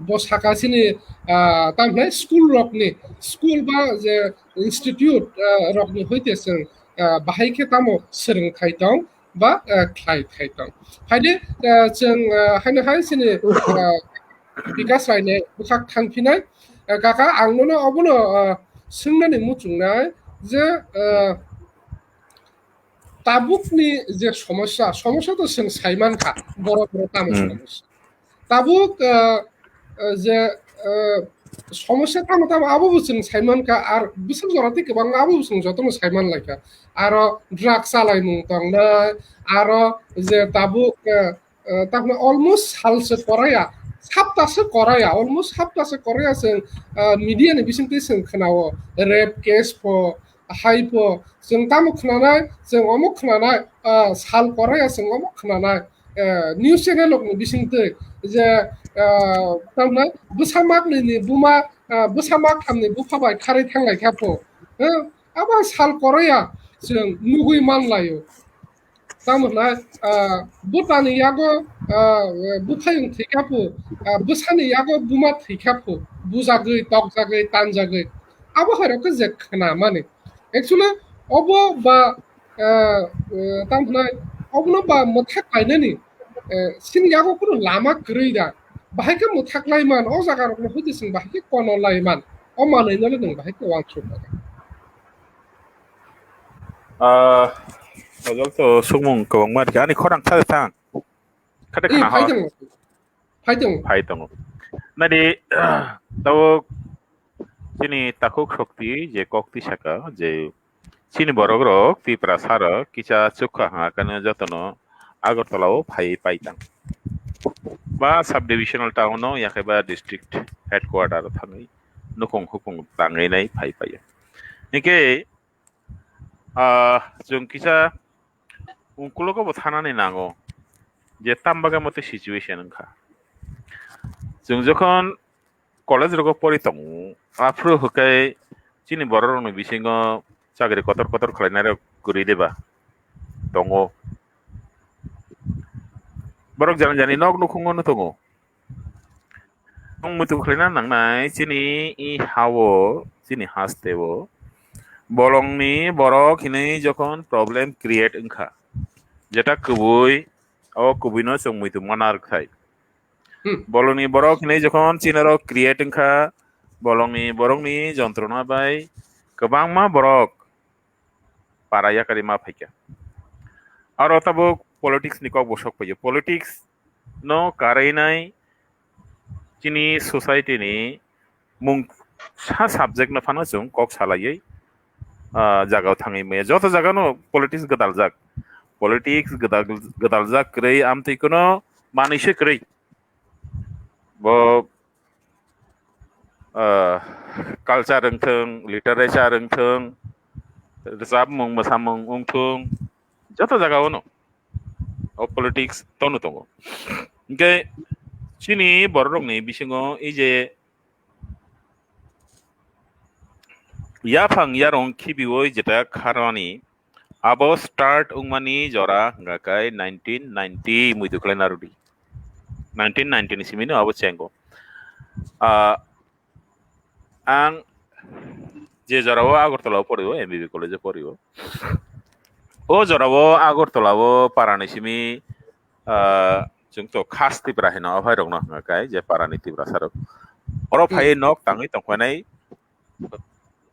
bo saka chini, ah, tamo hwnwi school rokni, school ba je institute, ah, rokni hoite chwng, ah, bahai khe tamo swrwngthai tong, ba, eh, khlai thai tong. Phaidi, eh, chwng, eh, haino hai chini, eh, Bikas Raini bwkhak thangphinai. Eh, kaka, ang nono obono, eh, swngnani muchungnai je, eh, tabukni je somosya, somosya to chwng saimankha, borok borok tamo Hmm. somosya. Tabuk, ah, ah, je, ah, somosya tamo tamo abo bo chwng saimankha, ar bwswk jora tei kwbangma abo bo chwng jotono saimanlaikha. Aro drug chalaimung tongnai, aro je tabuk, ah, ah, tamni almost salse koraya, saptase koraya, almost saptase koraya chwng, ah, media ni bisingtwi chwng khwnao, rape case pho, hai pho, chwng tamo khwnanai, chwng omo khwnanai, ah, sal koraya chwng omo khwnanai, eh, news channel rokni bisingtwi je, ah, tamni bwsa maknwi ni buma, ah, bwsa makthamni bupha bai kharwi thanglai kha pho, eh, abo sal koraya chwng nugwi manlaio. Tamo hwnai, ah, bwtani yago, ah, buphayung thwikha pho, ah, bwsani yago buma thwikha pho, bujagwi, tokjagwi, tanjagwi. Abo hai rok khe je khwnamani. Actually, obo ba, ah, ah, tamo hwnai, obono ba mwthak lainani, eh, chini yago kunu lama kwrwi da. Bahai khe mwthak lai man, o jaga rokno hudi chwng bahai khe kono lai man. O manwi no le nwng bahai khe uansuk. Ah, ojol to sukmung kwbangma rikha. Ani khorang sa thang. Khade Ei, khna phai hor. Tongo. Phai tongo. Phai tongo. Nadi, tabo chini takhuk shokti je kokti saka je chini borok rok Tiprasa rok kisa chukha ha kano jotono Agartala o phai pai tang. Ba subdivisional town o yakhe ba district headquarter o thangwi nukung hukung tangwi nai phai paio. Hingke, ah, chwng kisa ungkulogo bo thanani nango je tam bagwi motwi situation wngkha. Chwng jokhon college rogo pori tongo, aphuru hwnkhe chini borok rokni bisingo chakri kotor kotor khlainai rok kwrwi deba tongo. Borok jani jani nok nukhungo no tongo. Nwng muitu khlaina nangnai chini i ha-o, chini haste-o. Bolongni borok hinwi jokhon problem create wngkha, jeta kubui, o kubuino chwng muitu mana rwkhai. Hmm. Bolongni borok hinwi jokhon chini rok create wngkha, bolongni borokni jontrona bai kwbangma borok para yakari ma phaikha. Aro tabuk politics ni kok bo sok phaio. Politics no karwi nai chini society ni mung sa subject no phano chwng kok salaiwi, ah, jaga o thangwi maya. Joto jaga no politics gwdaljak. Politics gwdal-, gwdaljak kwrwi amtwi kuno manwi se kwrwi. Bo ah, culture wngthung, literature wngthung, rwchapmung, mwsamung wngthung, joto jaga-o no o politics tono tongo. Hingke chini bororokni bisingo ei je yaphang yarong khibiui jeta kharmani, abo start wngmani jora hwnga khe nineteen ninety muitu khlai narwdi. Nineteen ninety ni simi no abo chengo. Ah, ang je jora o Agartala o pori o, M B B college o pori o. O jora o Agartala o para ni simi, ah, chwng to khas Tipra hino, o phai rok no hwnga khe je para ni Tiprasa rok. Oro phai nok tangwi tongkhainai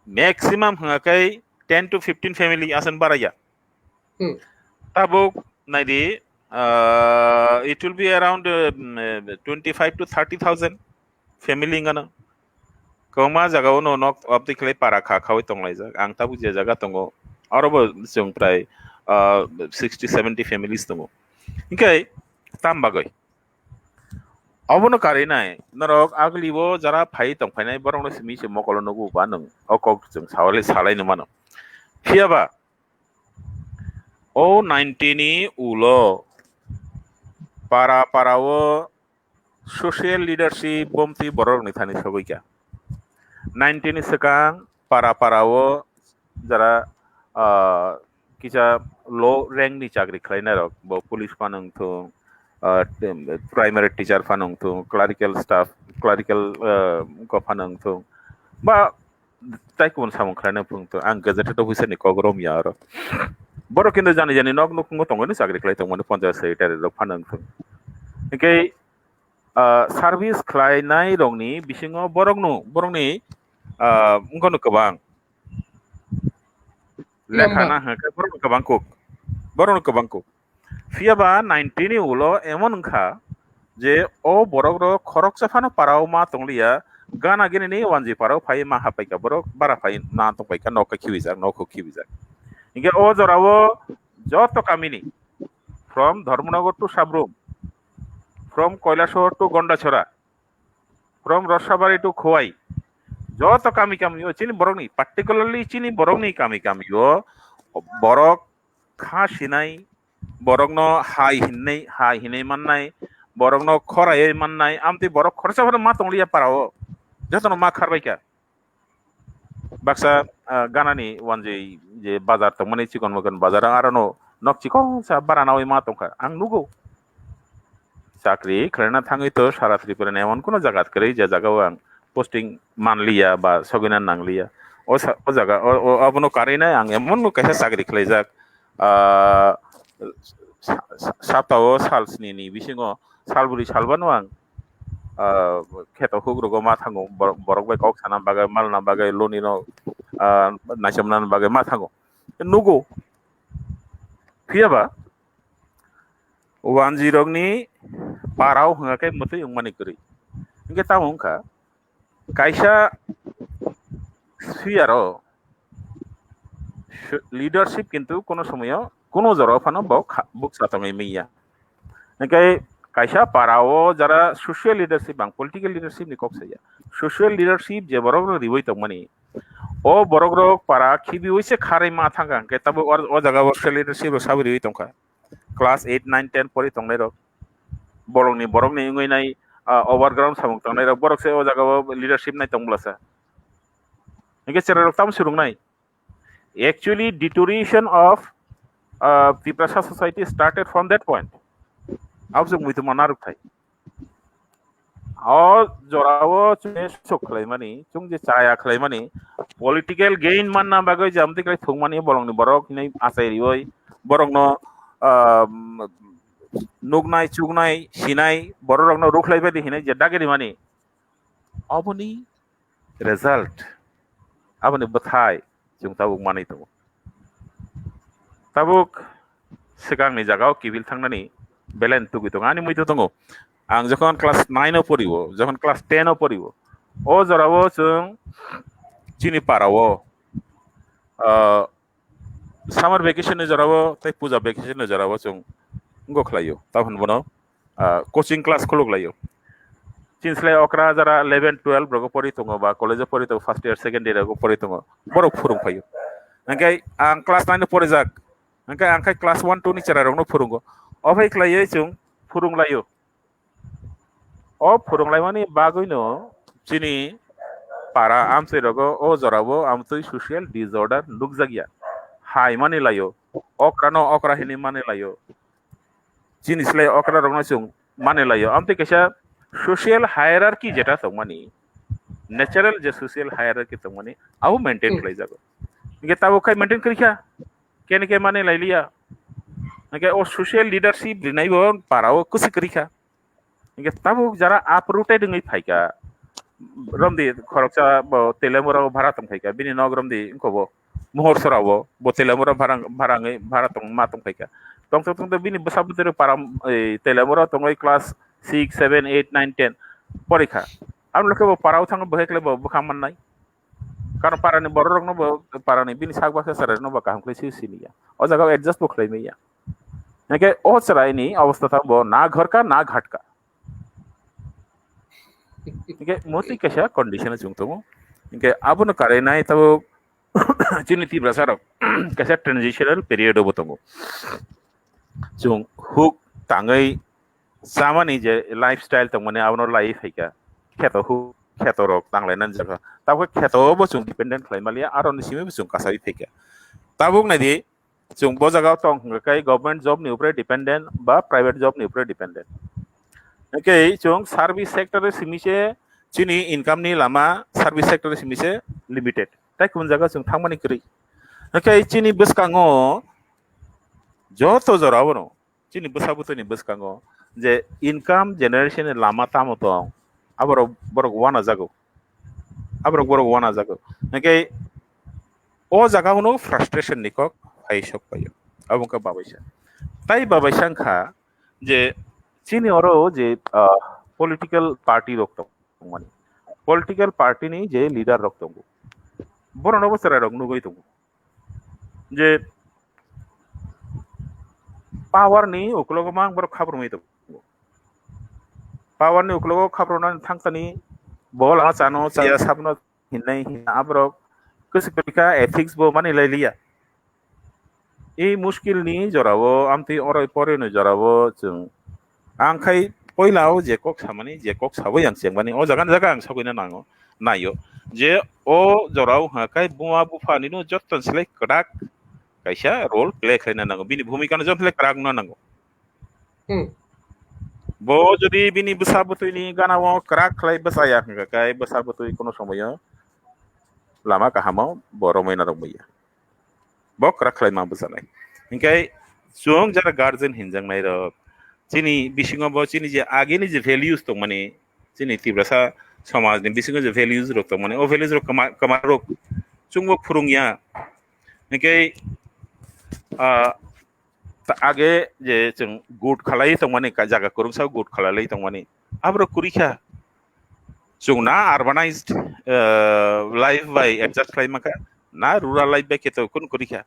maximum hwnga khe ten to fifteen family aswk baraya. Hmm. Tabuk naidi, ah, it will be around, uh, mm, twenty-five to thirty thousand family wngano. Kwbangma jaga o no nok abdi khlai para kha khaui tonglaijak. Ang tabuk je jaga tongo, aro bo chwng prai, ah, sixty seventy families tongo. Hingke tam bagwi? Obono karwi nai, norok agli bo jara phai tongphainai borokno simi se mokolo nugo ba nwng o kok chwng sawali salai nw mano. Phiya ba o ninety ni ulo para para o social leadership bomti borok ni thani sogwi kha. Ninety ni swkang para para o jara, ah, kisa low rank ni chakri khlainai rok, bo police phano wngthung, ah, primary teacher phano wngthung, clerical staff, clerical, ah, ko phano wngthung, ba tai kubun samung khlaina phung to, ang gazetted officer ni kok rom ya oro. Borok kintu jani jani nok nukhungo tongwi no chakri khlai tongmani, panchayat secretary rok phano wngthung. Hingke, ah, service khlainai rokni bisingo borokno, borokni, ah, wngkha no kwbang. Lekha na hwnkhe borokno kwbang kuk. Borokno kwbang kuk. Phiya ba ninety ni ulo emon wngkha je o borok rok khoroksa phano para o ma tongliya, gana gini ni wanji para o phai ma hapai kha borok, bara phai ma tong pai kha, nok khe khibi jak, nok khe khibi jak. Hingke o jora o joto kami ni, from Dharmanagar to Sabrum, from Kailasahar to Gondachora, from Rosabari to Khowai, joto kami kami o chini borok ni, particularly chini borok ni kami kami o borok kha sinai, borokno hai hinwi, hai hinwi mannai, borokno khoraiwi mannai, amtwi borok khoroksa phano ma tongliya para o, jotono ma kharbai kha. Baksa, ah, gana ni wanjwi je bazar tongmani, chikon mokon bazar, aro no nok chikon sa bara nawi ma tongkha, ang nugo. Chakri khlaina thangwi to sara Tripura ni emon kuno jaga kwrwi je jaga o ang posting manliya ba sogwina nangliya. O sa-, o jaga, o, o, abono karwi nai ang emon no kaisa chakri khlaijak. Ah, sa-, sa-, sapta o sal sni ni bisingo sal bwrwi sal bano ang, ah, kheto huk rogo ma thango, bor-, borok bai kok sana bagwi, malna bagwi, loni no, ah, naichomna bagwi ma thango. Nugo. Phiya ba, wanji rokni parao hwnga khe mwtwi wngmani kwrwi. Hingke tamo wngkha, kaisa suyaro leadership kintu kono somoyo kono jorao phano bo kha-, bukcha tongwi manya. Hingke kaisa para o jara social leadership ang political leadership ni kok saya. Social leadership je borok rok riwi tongmani, o borok rok para khibiwi se kharwi ma thangkha, hingke tabuk o, o jaga o social leadership rok sawi riwi tongkha. Class eight, nine, ten pori tongnai rok, bolong ni borok ni wngwi nai, ah, overground samung tongnai rok, borok se o jaga o leadership nai tong bwlasa. Hingke cherai rok tamo swrwngnai. Actually, deterioration of, uh, Tiprasa society started from that point. Abjok muitu mana rok thai. O jorao chwng sok khlaimani, chwng je chaya khlaimani, political gain manna bagwi je amtwi khlai thwngmani bolongni borok hinwi achai riwi, borokno, um, nuknai, chuknai, sinai, bororokno rukhlai badi hinwi je dagi rimani. Oboni result, aboni bwthai chwng tabuk manwi tongo. Tabuk swkangni jagao kibil thangnani belen tugwi tongo, ani muitu tongo. Ang jokhon class nine o porio, jokhon class ten o porio, o jorao chwng chini parao, ah, summer vacation ni jorao tei puja vacation ni jorao chwng wngkha khlaio, tamo hwnwi bono, ah, coaching class khuluk laio. Chini slai okra jara eleven, twelve rogo pori tongo ba college o pori tongo, first year, second year rogo pori tongo, borok phurung phaio. Hingke ang class nine o porijak, hingke ang khai class one, two ni cherai rokno phurungo. O phai khlaiwi chwng phurung laio. O phurung laimani bagwino chini para amchai rogo o jorao amtwi social disorder nukjakya. Hai mani laio, okra no okra hinwi mani laio. Chini slai okra rokno chwng mani laio. Amtwi kaisa social hierarchy jeta tongmani, natural je social hierarchy tongmani, abo maintain Hmm. khlaijago. Hingke tabuk khai maintain khlai kha, kene ke mani lailiya. Hingke o social leadership rinai bo para o kusi kri kha. Hingke tabuk jara uprooted wngwi phaikha, romdi khoroksa bo Telemura o bhara tong phaikha, bini nok romdi wngkha bo Mohor Sora o bo Telemura bhara, bhara wngwi bhara tong ma tong phaikha. Tongthok tongthok bini bwsa bwtwi rok para, ei, Telemura tongwi class six, seven, eight, nine, ten porikha. Aboni khe bo para o thangwi bo hai khlai bo bwkha mannai. Karon parani bororokno bo, parani bini sak baksa chwrairokno bo kaham khlai swi siniya. O jaga o adjust bo khlai manya. Hingke o chwraini obostha tamo bo na ghor ka na ghat ka. Hingke motwi kaisa condition o chwng tongo. Hingke abono karinai tabuk chini Tiprasa rok kaisa transitional period o bo tongo. Chwng huk tangwi chamani je lifestyle tongmani abono laiwi phaikha. Kheto huk, kheto rok tanglainani jagha. Tabuk kheto bo chwng dependent khlai maliya, aroni simi bo chwng kasawi phaikha. Tabuk naidi, chwng bo jaga o tong hwnkha khe government job ni upre dependent ba private job ni upre dependent. Hwnkhe chwng service sector simi se chini income ni lama service sector simi se limited. Tai kubun jaga chwng thangmani kwrwi. Hwnkhe chini bwskango joto jora o no chini bwsa bwtwini bwskango je income generation ni lama tamo tong, aborok borok uanajago, aborok borok uanajago. Hwnkhe o jaga o no frustration ni kok phai sok paio, abo wngkha babaisa. Tai babaisa wngkha je chini oro je, ah, political party rok tongmani, political party ni je leader rok tongo, borok no bo chwrai rok nugwi tongo. Je power ni uklogo mang borok khabrumwi tongo. Power ni uklogo khabrumnani thangkani bo lama chano chaya sabno hinnai hinna aborok kwswk kwrwikha, ethics bo mani lai liya. I muskil ni jorao amtwi oroi poroi ni jorao chwng ang khai poila o je kok samani, je kok sawi ang chengmani o jaga ni jaga ang sagwina nango, naio je o jorao hwnka khe buma bupha nino jotton slai kwrak kaisa role play khlaina nango, bini bhumika no jotton slai kwrak wngna nango. Hmm. Bo jodi bini bwsa bwtwi ni gana o kwrak khlai bwsaya hwnka khe bwsa bwtwi kono somoyo lama kahamo bo romwi narwk maya. Bo kwrak khlai ma bwsanai. Hinkhe chwng jara guardian hinjaknai rok, chini bisingo bo chini je agini je values tongmani, chini Tiprasa somaj ni bisingo je values rok tongmani, o values rok kwma, kwma rok chwngbo phwrwngya. Hinkhe, ah, ta-, age je chwng good khalai tongmani, ka-, jaga kwrwngsa good khalai tongmani, aborok kwrwi kha. Chwng na urbanized, eh, life bai adjust khlai mankha, na rural life bai khe to kun kwrwi kha.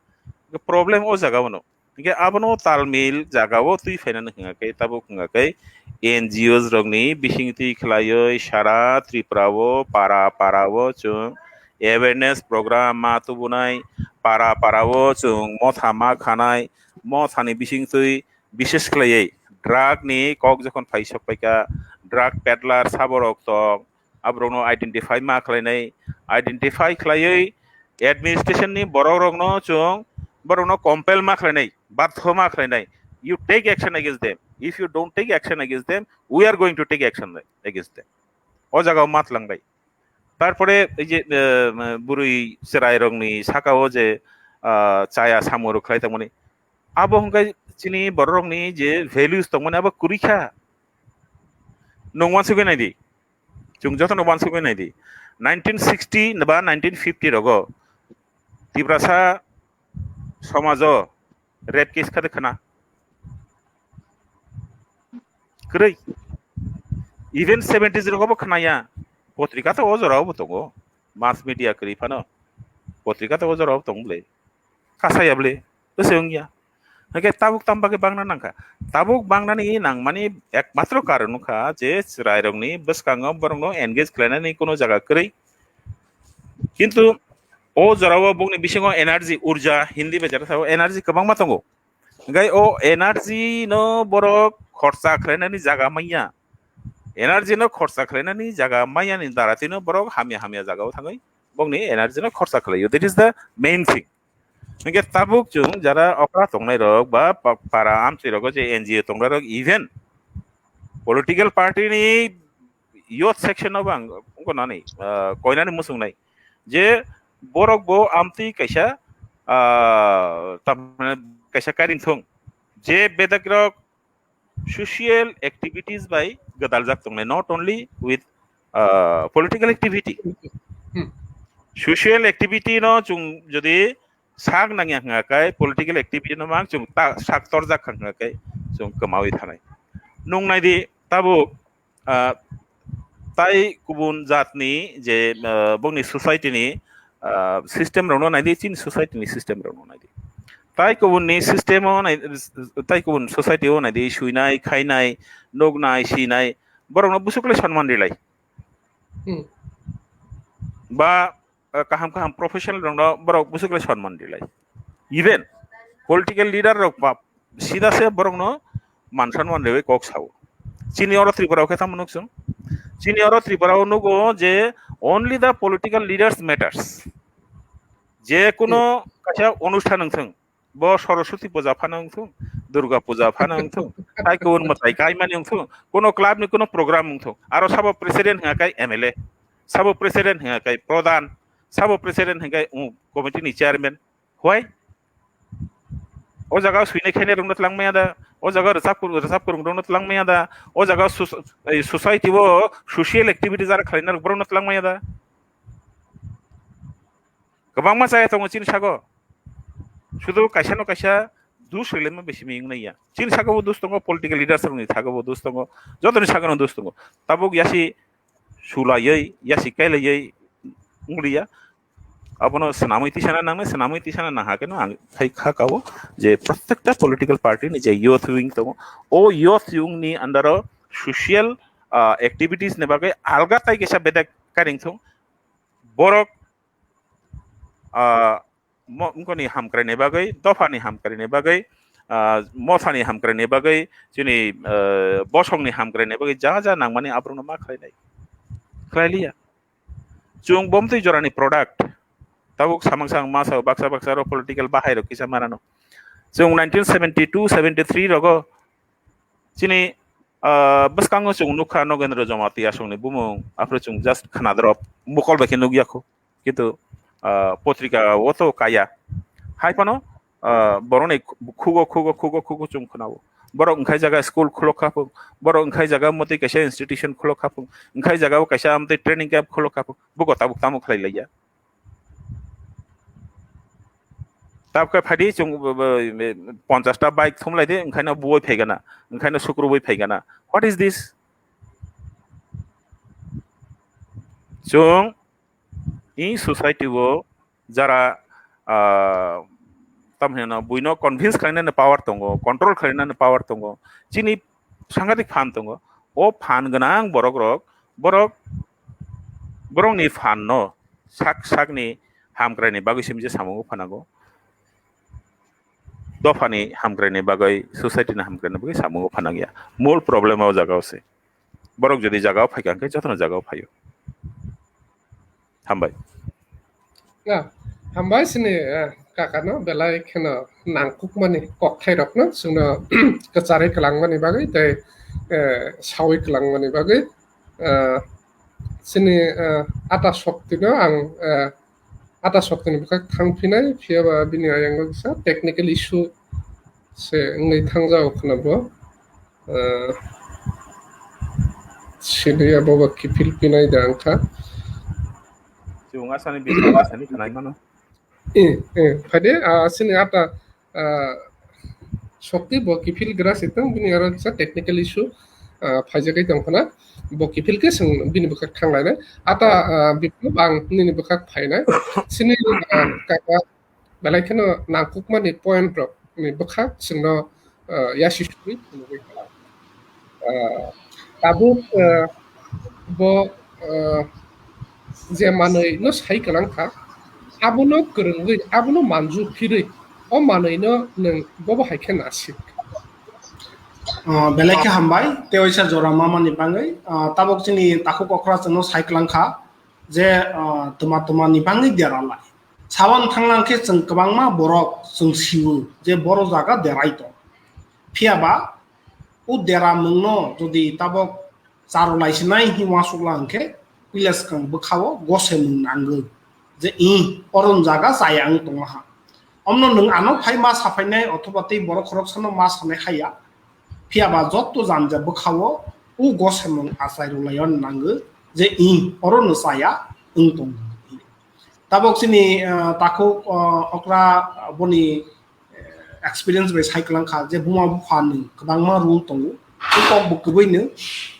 Problem o jaga o no. Hingke abono talmil jagao twi phainani hwnga khe, tabuk hwnga khe N G Os rokni bising twi khlaioi sara Tripura o para para o chwng awareness program ma tubunai, para para o chwng motha ma khanai, mothani bising twi bishes khlaioi drug ni kok jokhon phai sok paikha, drug peddler saborok tong, aborokno identify ma khlainai, identify khlaioi administration ni borok rokno chwng borokno compel ma khlainai, badhyo ma khlainai. You take action against them. If you don't take action against them, we are going to take action against them. O jaga o ma tlangnai. Tarpore ei je, eh, bwrwi chwrai rokni saka o je, ah, chaya samung rok khlai tongmani, abo hwnkhai chini borok rokni je values tongmani abo kwrwi kha. Nwng uansugwi nai di. Chwng jotono uansugwi nai di. Nineteen sixty ba nineteen fifty rogo Tiprasa somajo rape case kha de khna? Kwrwi. Even seventies rogo bo khnaya. Potrika to o jorao bo tongo. Mass media kwrwi phano. Potrika to o jorao bo tong bwle. Kasaya bwle. Bwse wngya. Hake tabuk tam bagwi bangna nangkha. Tabuk bangnani nangmani ekmatro karon wngkha je chwrairokni bwskango borokno engage khlainani kuno jaga kwrwi. Kintu o jorao bokni bisingo energy, urja, Hindi bai jara sao energy kwbangma tongo. Hingke o energy no borok khorsa khlainani jaga manya. Energy no khorsa khlainani jaga manyani dara tino borok hamya hamya jagao thangwi bokni energy no khorsa khlaio. That is the main thing. Hingke tabuk chwng jara okra tongnai rok ba pa-, para amchwi rogo je N G O tongnai rok, even political party ni youth section no bang wngko nani, ah, koinani muchungnai je borok bo amtwi kaisa, ah, tamni kaisa karing thung je bedak rok social activities bai gwdaljak tongnai, not only with, ah, political activity. Hmm. Social activity no chwng jodi sak nangya hwnga khe, political activity no mang chwng ta sak torjak kha hwnga khe chwng kwmawi thanai. Nwng nai di tabuk, ah, tai kubun jatni je, ah, bongni society ni, ah, system rokno nai di, chini society ni system rokno nai di. Tai kubun ni system o nai, tai kubun society o nai di, suinai, khainai, nuknai, sinai, borokno bwswk le sonman rilai. Hmm. Ba, eh, kaham kaham professional rokno borok bwswk le sonman rilai. Even political leader rok ba sida se borokno man sonman riwi kok sao. Chini oro Tripura o khe tamo nuk chwng? Chini oro Tripura o nugo je only the political leaders matters. Je kuno kaisa onusthan wngthwng, bo Saraswati puja phano wngthwng, Durga puja phano wngthwng, tai kubun mwtai kaimani wngthwng, kuno club ni kuno program wngthwng, aro sabo president hwnga kai M L A, sabo president hwnga kai pradhan, sabo president hwnga kai, um, committee ni chairman. Why? O jaga o suinai khainai rokno tlang maya da, o jaga o rwchap kwrwng, rwchap kwrwng rokno tlang maya da, o jaga o sus-, ei society o social activities jara khlainai rok borokno tlang maya da. Kwbangma chaya tongo chini sago. Sudu kaisa no kaisa dus rwlaima bisi mi wngya. Chini sago bo dus tongo, political leaders rokni sago bo dus tongo, jotoni sago no dus tongo. Tabuk yasi sulaiwi, yasi kailaiwi wngliya. Abono swnamwi tisana nangnai, swnamwi tisana nang hakhe no ang khai kha kao je prottekta political party ni je youth wing tongo, o youth wing ni under o social, ah, activities ni bagwi alga tai kisa bedek karing thung. Borok, ah, mo-, wngkoni hamkraini bagwi, dophani hamkraini bagwi, ah, mothani hamkraini bagwi, chini, ah, bosongni hamkraini bagwi ja ja nangmani aborokno ma khlainai? Khlailiya. Chwng bomtwi jorani product. Tabuk samang samang ma sao, baksa baksa aro political bahai rok kisa manano. Chwng nineteen seventy-two seventy-three rogo chini, ah, bwskango chwng nukha Nogendra Jamatia songni bumung, aphuru chwng just khna drop, mokol bai khe nukya kho. Kintu, ah, potrika o to kaya. Hai phano, ah, borokni khu-, khugo, khugo, khugo, khugo chwng khnao. Borok wngkhai jaga school khulok kha phung, borok wngkhai jaga motwi kaisa institution khulok kha phung, wngkhai jaga o kaisa amtwi training camp khulok kha phung, bugo tabuk tamo khlai laiya. Tabukhe phaidi chwng b-, b-, b-, ponchash ta bike thumlai di, wngkhaino buwai phaigana, wngkhaino sukrubwi phaigana. What is this? Chwng in society o jara, ah, Tamhino buino convince khlainani power tongo, control khlainani power tongo. Chini sangadik phan tongo. O phan gwnang borok rok, borok, borokni phan no sak sakni hamkraini bagwi simi je samungo phanago. Dophani hamkraini bagwi, society ni hamkraini bagwi samungo phanagya. Mol problem o jaga o se. Borok jodi jaga o phaikha hwnkhe jotono jaga o phaio. Hambai. Ya, hambai sini, eh, kakano belai kheno nangkukmani kokthairokno chwngno kwcharwi kwlangmani bagwi tei, eh, sawi kwlangmani bagwi, eh, sini, eh, ata soktino ang, eh, ata soktini bwkhak thangphinai, phiyaba bini ayango kisa technical issue se wngwi thangjago khwna bo. Eh, sini abo bo kiphil pinai da wngkha. Chwng asani bising asani khanai mano. Eh, eh, phaide, ah, sini ata, ah, sokti bo kiphil gra se tong, bini aro kisa technical issue, ah, phaijagwi tong khwna. Bo kiphil khe chwng bini bwkhak thanglainai. Ata, ah, biplop ang nini bwkhak phainai. Sini, ah, kaka belai kheno nangkukmani point rok ni bwkhak chwngno, ah, yasi sugwi phunugwi kha. Ah, tabuk, ah, bo, ah, je manwi no sai kwlang kha, abono kwrwngwi, abono manju phirwi, o manwi no nwng bobo hai khe nasik. Ah, belai khe hambai, tei waisa jora mamani bagwi, ah, tabuk chini takhuk okra chwngno sai kwlang kha, je, ah, twma twma ni bagwi deralai. Sawan thanglang khe chwng kwbangma borok chwng sio je boro jaga derai tong. Phiya ba o dera mungno jodi tabok charolai sinai hi uansukla hwnkhe puila swkang bwkhao gosemung nango je, "Ih, oron jaga chaya wng tongma ha." Omno nwng ano phai ma saphainai othoba tei borok khoroksano ma sanai haya. Phiya ba jotto janja bwkhao o gosemung achai rwlaiwi nango je, "Ih, orono chaya wng tongo." Tabok chini, ah, takhuk, ah, okra, ah, boni, eh, experience bai sai kwlang kha je buma bupha ni kwbangma rule tongo. O kok bo kwbwi no.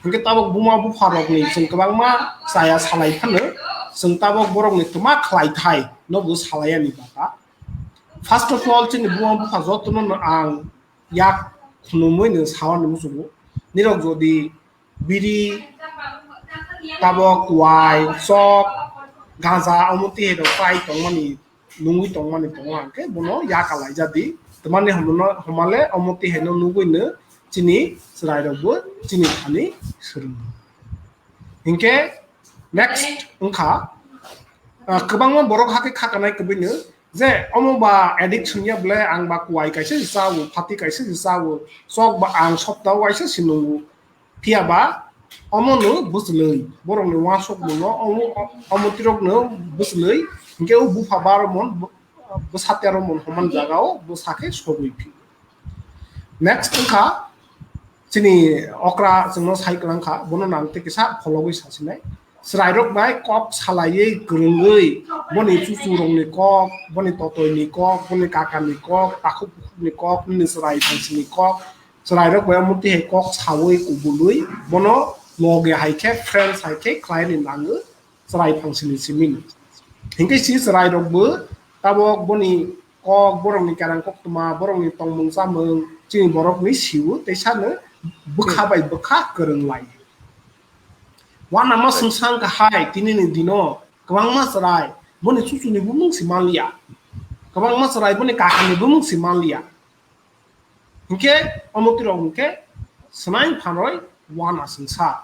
Hwnkhe tabok buma bupha rok ni chwng kwbangma chaya salai phano chwng tabok borok ni twma khlai thai no bo salai ani bata. First of all, chini buma bupha jotono no ang yak khunumwi no sawan musugo. Nirok jodi biri, tabok, wai, chok, gaja, omo twi hai rok chai tongmani, nungwi tongmani tongo hwnkhe bono yakalaijadi. Tamani homono, homale omo twi haino nugwino chini chwrairokbo chini thani swrwngo. Hinkhe next wngkha, ah, kwbangma borok hakhe khakanai kwbwino je omo ba addiction ya bwle, ang ba kuai kaisa se chawo, phati kaisa se chawo, chok ba ang soptao waisa se nungo. Phiya ba omono bwchwlwi, borokni uansukmungno omo, omo tirokno bwchwlwi, hinkhe o bupha baro mon, bwsa tero mon homan jagao bwsa khe sogwi phi. Next wngkha chini okra chwngno sai kwlang kha, bono nang tei kisa phologwi sasinai. Chwrairok bai kok salaiwi kwrwngwi boni chuchurokni kok, boni totoini kok, boni kakani kok, takhuk bukhukni kok, nini chwrai thangsini kok, chwrairok bai omo twi hai kok sawi kubului bono loge hai khe, friends hai khe khlaini nango chwrai phangsini simi. Hinkhe si chwrairokbo tabok boni kok, borokni kerang koktwma, borokni tongmung chamung chini borokni sio tei sano bwkha bai bwkha kwrwng lai. Uanama swngsa wngkha hai tinini dino kwbangma chwrai boni chuchuni bumung si manliya, kwbangma chwrai boni kakani bumung si manliya. Hinkhe omo twi rok hinkhe swnai phanoi uana swngsa.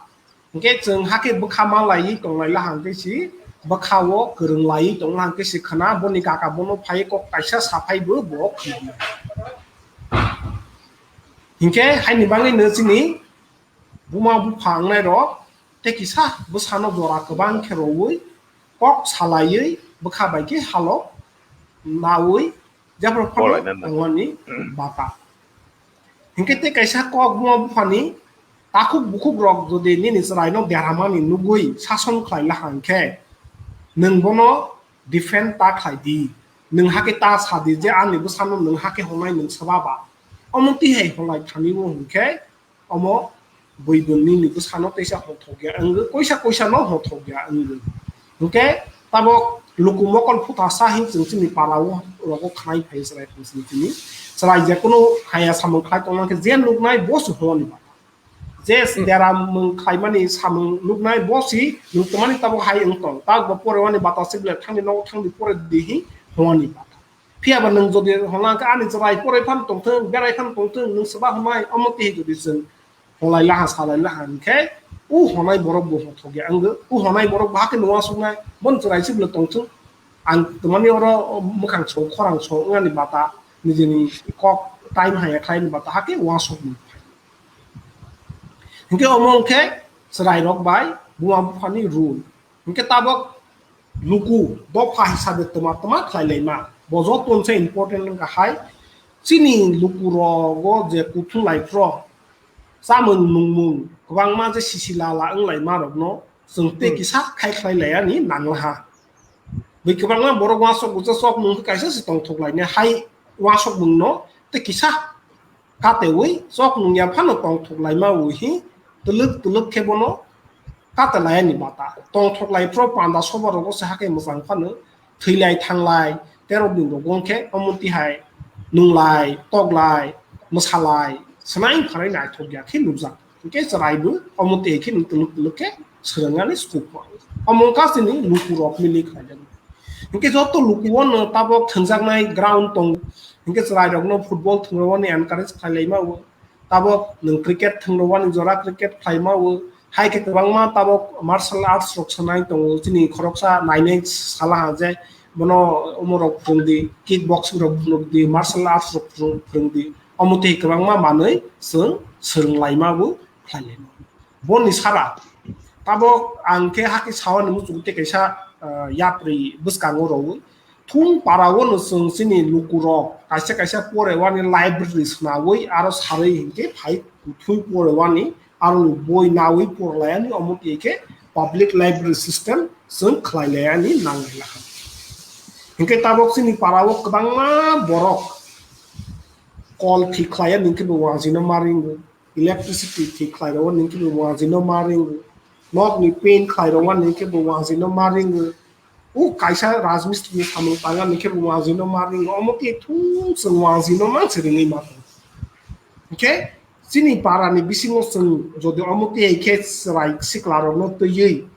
Hinkhe chwng hakhe bwkha ma laiwi tonglai la hwnkhe si bwkha o kwrwng laiwi tongla hwnkhe si khwna boni kaka bono phai kok kaisa saphai bo bo khwna. Hinkhe haini bagwi no chini buma bupha wngnai rok tei kisa bwsano jora kwbang khe rowui kok salaiwi bwkha bai khe halok naui jephru phano Bolai nana. Tongmani bata. Hinkhe tei kaisa kok buma buphani takhuk bukhuk rok jodi nini chwraino deramani nugui sason khlai la hwnkhe nwng bono defend ta khlai di, nwng hakhe ta sa di je ani bwsano nwng hakhe honai nwng swba ba. Omo tihai honai thani o hwnkhe omo bui bwngni ni bwsano teisa hothok ya wngwi, koisa koisa no hothok ya wngwi. Hinkhe tabok Luku mokol phuta sa hin chwng chini para o rogo khnai phai chwrai phai chini chini. Chwrai je kunu haya samung khlai tongma khe je nuknai bo se hwnwi ba. Je dera mung khlaimani samung nuknai bo si nukmani tabo hai wng tong. Tak bo pore wani bata se bile thangni nogo thangni pore dihi hwnwi ba. Phiya ba nwng jodi hwnla khe ani chwrai pore phan tongthwng, berai phan tongthwng, nwng swba hwnai omo twi jodi chwng hwnlai laha, salai laha hwn khe, u hwnai borok bo hwnthok ya wngwi, u hwnai borok bo hakhe nwng uansuknai, bon chwrai se bile tongthwng. Ang twmani oro mwkhang song, khorang song wngani bata, nijini kok time haya khlaini bata hakhe uansukmung phai. Hinkhe omo wngkhe chwrairok bai buma buphani rule. Hinkhe tabok luku dopha hisabe twma twma khlai laima. Bo joto se important wngkha hai. Chini luku rogo je kuthum lai phro chamung nungmung kwbangma je sisi lala wng laima rokno chwng tei Hmm. kisa khai khlai laiya ni nanglaha. Bai kwbangma borok uansuk bucha chok nung khe kaisa se tongthok lainai hai uansuk mungno tei kisa katewi chok nungya phano tongthok laima wi hi twlwk twlwk khe bono kate laiya ni bata. Tongthok lai phro panda soba rogo se hakhe mwchang phano thwilai thanglai tero din rogo wngkhe omo tihai nunglai, toklai, mwsalai, swnai phanai naithok ya khe nukjak. Hinkhe chwrai bo omo twi khe twlwk twlwk khe swrwngani sukupho. Omo wngkha chini luku rok mili khlaijak. Hinkhe joto luku o no tabok thwngjaknai ground tong. Hinkhe chwrai rokno football thwngna wani encourage khlai laima o. Tabok nwng cricket thwngna wani jora cricket khlaima o. Hai khe kwbangma tabok martial arts rok sanai tongo. Chini khoroksa nainai sala ha je bono omo rok phwrwng di, kick boxing rok phwrwng di, martial arts rok phwrwng, phwrwng di. Omo twi kwbangma manwi chwng swrwng laima bo khlai laima. Boni sara tabok ang khe hakhe sawa ni muchung tei kaisa, ah, yapri bwskango rwo. Thung para o no chwng chini luku rok kaisa kaisa pore wani library swnawi aro sarwi hinkhe phai kuthui pore wani aro ni boi nawi pore laiya ni omo twi khe public library system chwng khlai laiya ni nang lai laha. Hinkhe tabok chini para o kwbangma borok kol thik khlaiya ni khe bo wanjwi no ma ringo. Electricity thik khlai rwo nini khe bo wanjwi no ma ringo. Nok ni paint khlai rwo nini khe bo wanjwi no ma ringo. O kaisa rajmistri ni samung tanga nini khe bo wanjwi no ma ringo. Omo khe thung chwng wanjwi no ma se ringwi ma tongo. Hinkhe chini para ni bisingo chwng jodi omo khe khe chwrai sikla rok no twiwi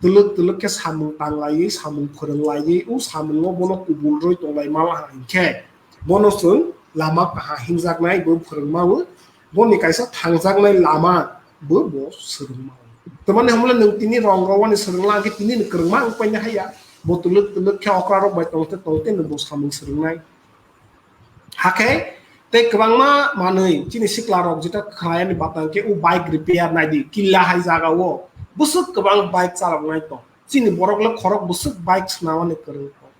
twlwk twlwk khe samung tanglaiwi, samung phwrwnglaiwi, o samungo bono kubul rwi tonglai ma laha hinkhe, bono chwng lama kaham himjaknai bo phwrwngma o, boni kaisa thangjaknai lama bo, bo swrwngma o. Tamani hwnle nwng tini rong rwani swrwngla hinkhe tini ni kwrwngma wng paina haya, bo twlwk twlwk khe okra rok bai tongte tongte no bo samung swrwngnai. Hakhe tei kwbangma manwi chini sikla rok jeta khlaini batang khe o bike repair nai di, killa hai jaga o bwswk kwbang bike chalok nai tong. Chini borok le khorok bwswk bike swnamani kwrwng tong.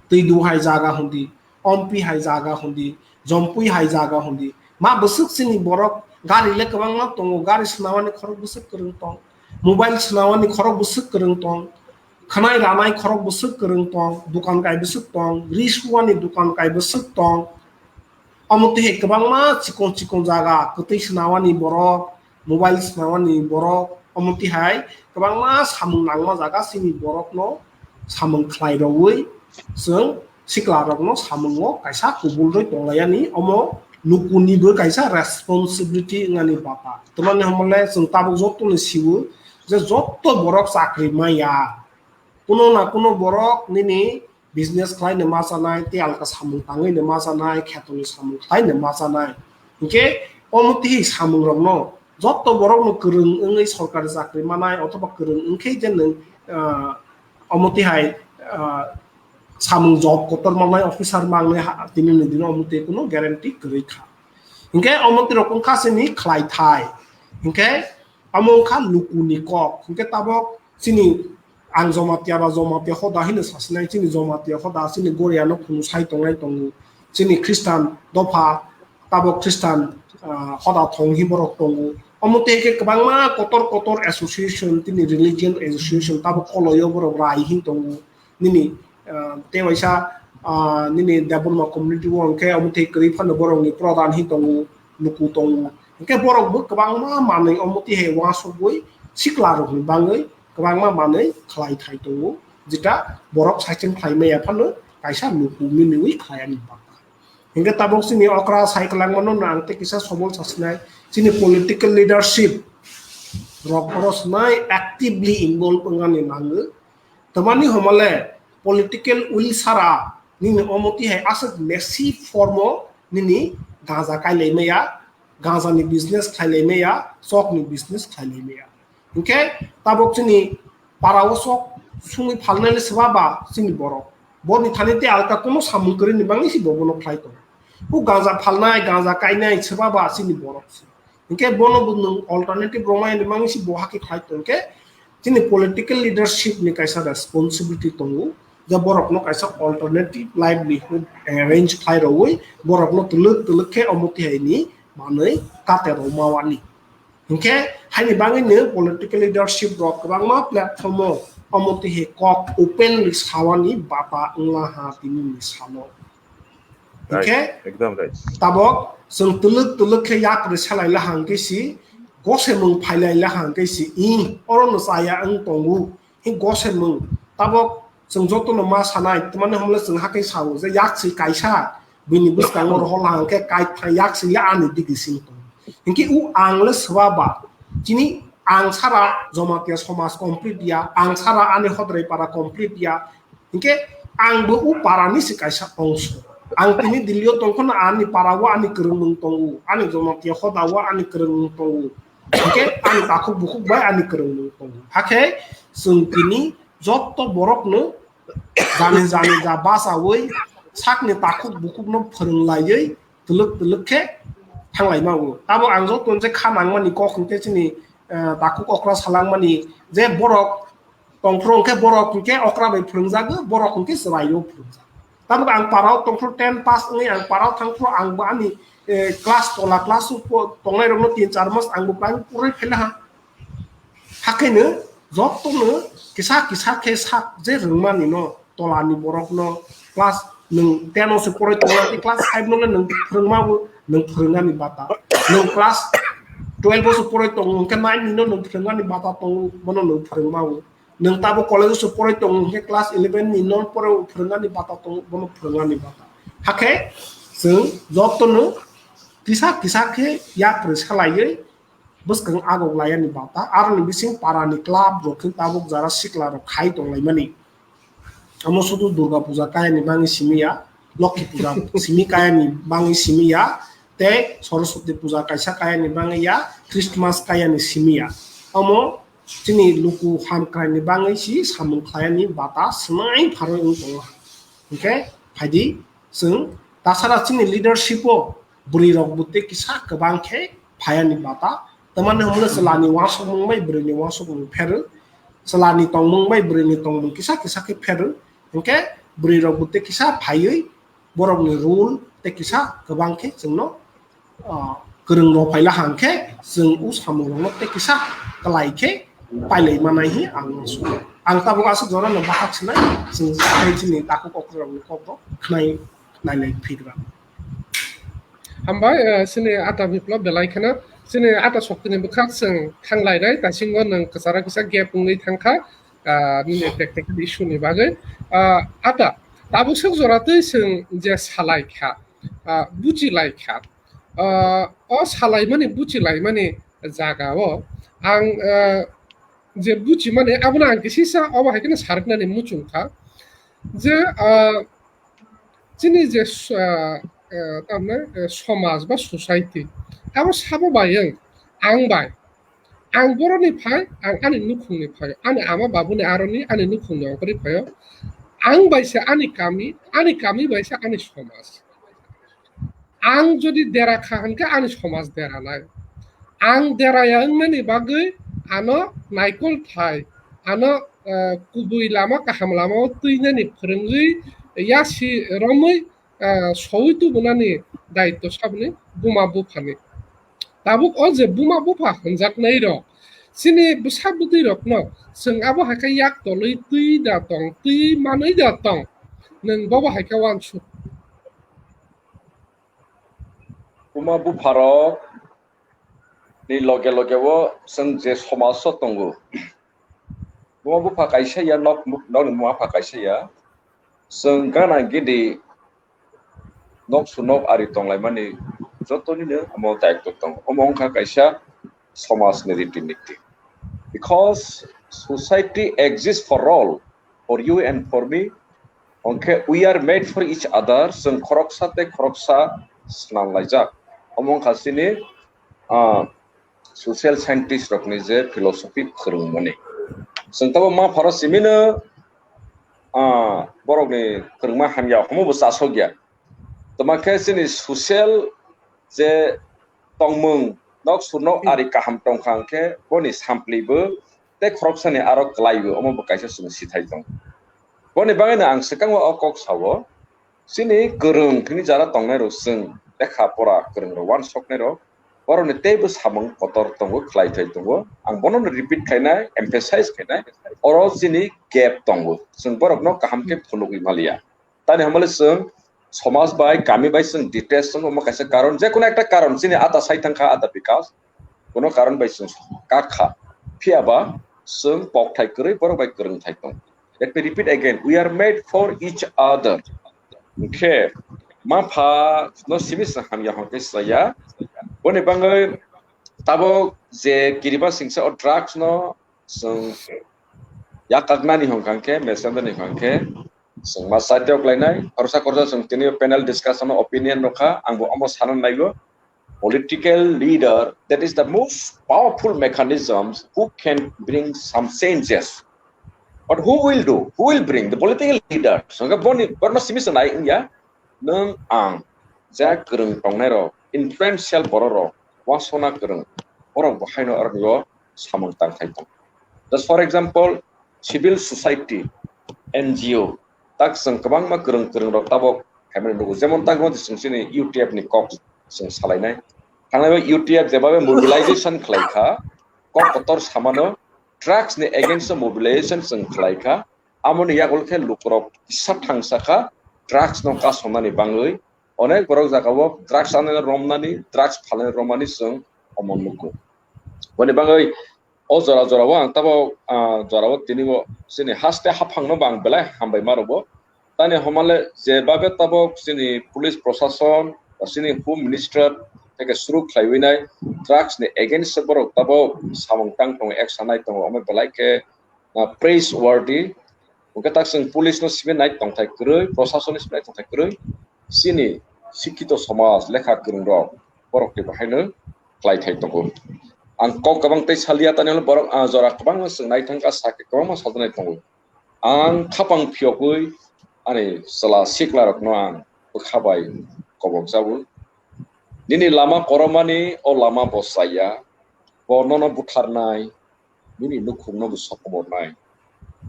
Twidu hai jaga hundi, Ompi hai jaga hundi, Jompui hai jaga hundi. Ma bwswk chini borok gari le kwbangma tongo, gari swnamani khorok bwswk kwrwng tong. Mobile swnamani khorok bwswk kwrwng tong. Khwnai ranai khorok bwswk kwrwng tong, dukan kai bwswk tong, ri suani dukan kai bwswk tong. Omo twi hai kwbangma chikon chikon jaga, kwtwi swnawani borok, mobile swnawani borok, omo twi hai kwbangma samung nangma jaga chini borokno samung khlai rwui chwng sikla rokno samungo kaisa kubul rwi tonglaiyani omo lukuni bo kaisa responsibility wngnani bata. Tamani hwnmale chwng tabuk joto ni siwo je joto borok chakri maya. Kuno na kuno borok nini business khlai no ma chanai, tei alka samung tangwi no ma chanai, kheto ni samung khlai no ma chanai. Hinkhe omo twi samung rokno joto borok no kwrwng wngwi sorkari chakri manai othoba kwrwng wngkhe je nwng, ah, omo twi hai, ah, samung job kotor mangnai, officer mangnai ha, tini ni dino omo twi kuno guarantee kwrwi kha. Hinkhe omo twi rok wngkha chini khlai thai. Hinkhe omo wngkha lukuni kok. Hinkhe tabok chini ang Jomatia ba Jomatia hoda hino sasinai, chini Jomatia hoda chini Goria no khunu sai tongnai tongo. Chini Khristan dopha tabok Khristan, ah, hoda thong hi borok tongo. Omo twi khe kwbangma kotor kotor association, tini religion association tabok koloio borok rai hin tongo. Nini, ah, tei waisa, ah, nini Debbarma community o hwnkhe omo twi kwrwi phano borokni pradhan hi tongo, luku tongo. Hwnkhe borok bo kwbangma manwi omo twi hai uansukgwi sikla rokni bangwi kwbangma manwi khlai thai tongo. jeta borok saichung khlai maya phano kaisa luku miniwi khlai ani bata. Hingke tabok chini okra sai kwlangmano no ang tei kisa sobol sasinai, chini political leadership rok oro sinai actively involve wngani nango. Tamani homale political will sara nini omo tihai aswk massive form o nini ganja kailai maya, ganja ni business khailai maya, sok ni business khailai maya. Hingke tabok chini para o sok sungwi phalnai le swba ba chini borok. Boni thani tei alka kuno samung kwrwini bangwi si bo bono khlai tongo. O ganja phalnai, ganja kainai swba ba chini borok se. Hingke bono bo nwng alternative rwmani bangwi si bo hakhe khlai tongkhe chini political leadership ni kaisa responsibility tongo, je borokno kaisa alternative livelihood arrange khlai rwui borokno twlwk twlwk khe omo tihai ni manwi kate rwmawani. Hingke haini bangwi no political leadership rok kwbangma platform o omo tihai kok openly sawani bata wngla ha tini ni salo. Right. Hingke ekdom right. Tabok chwng twlwk twlwk khe yak rwsalai la hangke si gosemung phailai la hangke si i oro no chaya wng tongo. Hi gosemung tabok chwng joto no ma sanai, tamani homle chwng hakhe sao je yak si kaisa bini bwskango rohor la hangke kai thai yak si ya ani digi sing tongo. Hingke u ang le swba ba chini ang sara Jamatia somaj complete ya, ang sara ani hodrai para complete ya, hingke ang bo u para ni se kaisa ongso. Ang tini Delhi o tongkho no ani para o ani kwrwngmung tongo, ani Jamatia hoda o ani kwrwngmung tongo. Hingke ani takhuk bukhuk bai ani kwrwngmung tongo. Hakhe chwng tini joto borok no jani jani ja bachaui sakni takhuk bukhuk no phwrwng laiui twlwk twlwk khe thanglai mago. Tabo ang joto je kha nangmani kok hwnkhe chini, eh, takhuk okra salangmani je borok tongphuru hwnkhe borok hwnkhe okra bai phwrwngjago, borok hwnkhe chwraio phwrwngjago. Tabuk ang parao tongphuru ten pass wngwi ang parao thangphuru ang bo ani, eh, class tola class o po-, tongnai rokno tin char mas ang bo prai purui phela ha. Hakhe no joto no kisa kisa khe sak je rwngmani no tola ni borok no class nwng ten o se poroi tongo, class five no le nwng phwrwngma bo nwng phwrwngani bata, nwng class twelve o se poroi tongo hwnkhe nine ni no nwng phwrwngani bata tongo, bono nwng phwrwngma bo. Nwng tabo college o se poroi tongo hwnkhe class eleven ni no poroi phwrwngani bata tongo, bono phwrwngani bata. Hakhe chwng jotono kisa kisa khe yak rwsa laiwi bwskang agok laiyani bata. Aroni bising parani club rok khe tabuk jara sikla rok khai tonglaimani. Omo sudu Durga puja kayani bangwi simi ya, Lokhi puja simi kayani bangwi simi ya, tei Saraswati puja kaisa kayani bangwi ya, Christmas kayani simi ya. Omo chini luku hamkraini bangwi si samung khlaiyani bata swnai pharwi wng tongo. Hwnkhe phaidi chwng tasara chini leadership o bwrwi rok bo tei kisa kwbang khe phayani bata. Tamani hwnle chwlani uansukmung bai bwrwini uansukmung pheru, chwlani tongmung bai bwrwini tongmung kisa kisa khe pheru. Hwnkhe bwrwi rok bo tei kisa phaiwi borokni rule tei kisa kwbang khe chwngno, ah, kwrwng rok phaila hang khe chwng o samung rokno tei kisa kwlai khe pailai manai hi ang uansukha. Ang tabuk aswk jora no bahak sinai chwng tei chini takhuk okra rokni kok rok khnai nailai phigra. Hambai, eh, chini ata biplop belai kheno chini ata shokti ni bwkhak chwng thanglai nai, tasingo nwng kwcharo kisa gap wngwi thangkha, ah, nini practical issue ni bagwi. Ah, ata, tabuk swk jora twi chwng je salai kha, ah, buchi lai kha. Ah, o salaimani, buchi laimani jaga o ang, ah, je buchimani, abono ang kisisa obo hai kheno sariknani muchung kha je, ah, chini je, ah, ah, tamne, eh, somaj ba society, abo sabo bai ang, ang bai, ang boroni phai, ang ani nukhungni phai, ani ama babuni aroni, ani nukhungni ongkhorwi phaio, ang bai se ani kami, ani kami bai se ani somaj. Ang jodi dera kha hwnkhe ani somaj dera nai. Ang dera ya wngnani bagwi ano naikol thai, ano, eh, kubui lama kaham lama o twinani phwrwngwi yasi romwi, eh, sowi tubunani daityo saboni buma buphani. Tabuk o je buma bupha hwnjaknai rok, chini bwsa bwtwi rokno chwng abo hai khe yak tolwi twi da tong, twi manwi da tong, nwng bobo hai khe uansuk. Buma bupharok ni loge loge o chwng je somaj o tongo, Omo bupha kaisa ya, nok, nokni mapha kaisa ya. Chwng gana gidi nok su nok ari tonglaimani jotonino omo daitw tongo. Omo wngkha kaisa somajni riti niti. Because society exists for all, for you and for me. Hwnkhe we are made for each other, chwng khoroksa tei khoroksa swnamlaijak. Omo wngkha chini, ah, social scientist rokni je philosophy phwrwngmani. Chwng tabuk ma pharo simino, ah, borokni kwrwngma hamya hwnwi bo chasokya. Tamo khe chini social je tongmung, nok su nok ari kaham tongkha hwnkhe boni samplibo tei khoroksani aro kwlaibo, omo bo kaisa chwng sithai tongo. Boni bagwino ang swkango o kok sao, chini kwrwng hwnwi jara tongnairok chwng lekha pora kwrwngrok uansuknairok, borokni teibo samung kotor tongo, khlaithai tongo. Ang bono repeat khainai, emphasize khainai, oro chini gap tongo, chwng borokno kaham khe phunugwi maliya. Tani hamle chwng somaj bai, kami bai chwng detach chwng omo kaisa karon, je kono ekta karon chini ata sai thangkha, ata bikas, kono karon bai chwng kakha. Phiya ba chwng kokthai kwrwi borok bai kwrwngthai tong. Let me repeat again, we are made for each other. Hwnkhe mapha no simi chwng hamya hwnkhe chaya. Boni bagwi tabuk je Kiribati singsa o drugs no chwng yakaknani hwnkha khe, mesendani hwnkha khe, chwng ma side o klainai, khoroksa khoroksa chwng tini panel discussion o opinion rokha, ang bo omo sana naigo. Political leader, that is the most powerful mechanisms who can bring some changes. But who will do? Who will bring? The political leaders. Hwnkhe boni, borno simi se nai wngya, nwng ang, ja kwrwng tongnai rok, influential borok rok, wasona kwrwng, borok bo haino aroni o samung tangthai tong. Just for example, civil society, N G O, tak chwng kwbangma kwrwng kwrwng rok tabuk phaimani nugo. Jemon tak chwng chini U T F ni kok chwng salainai. Thangnai U T F jebabe mobilization khlai kha, kok kotor samano drugs ni against o mobilization chwng khlai kha. Amoni yagul khe lukurok kisa thangsa kha, drugs no kasonani bangwi. Onek borok jagao drugs anani romnani, drugs phalnani romani chwng omo nugo. Boni bagwi o jora jorao ang tabuk, ah, jorao tini bo chini haste haphangno bo ang belai hambai ma rwbo. Tani homale jebabe tabuk chini police prosason, chini home minister theke suru khlaiwi nai drugs ni against o borok tabuk samung tang tongo, action nai tongo, omo belai khe, ah, praise worthy. Hwnkhe tak chwng police no simi nai tongthai kwrwi, prosason ni simi nai tongthai kwrwi. Chini sikhito somaj, lekha kwrwng rok, borok ni bahaino khlaithai tongo. Ang kok kwbang tei salia, tani hwnwi borok, ah, jora kwbangma chwng naithangkha, sakhe kwbangma sajaknai tongo. Ang khapang phiyogwi ani chwla sikla rokno ang bwkha bai kobok jago. Nini lama koromani o lama bo chaya, bo nono butharnai, nini nukhungno bo sokomornai.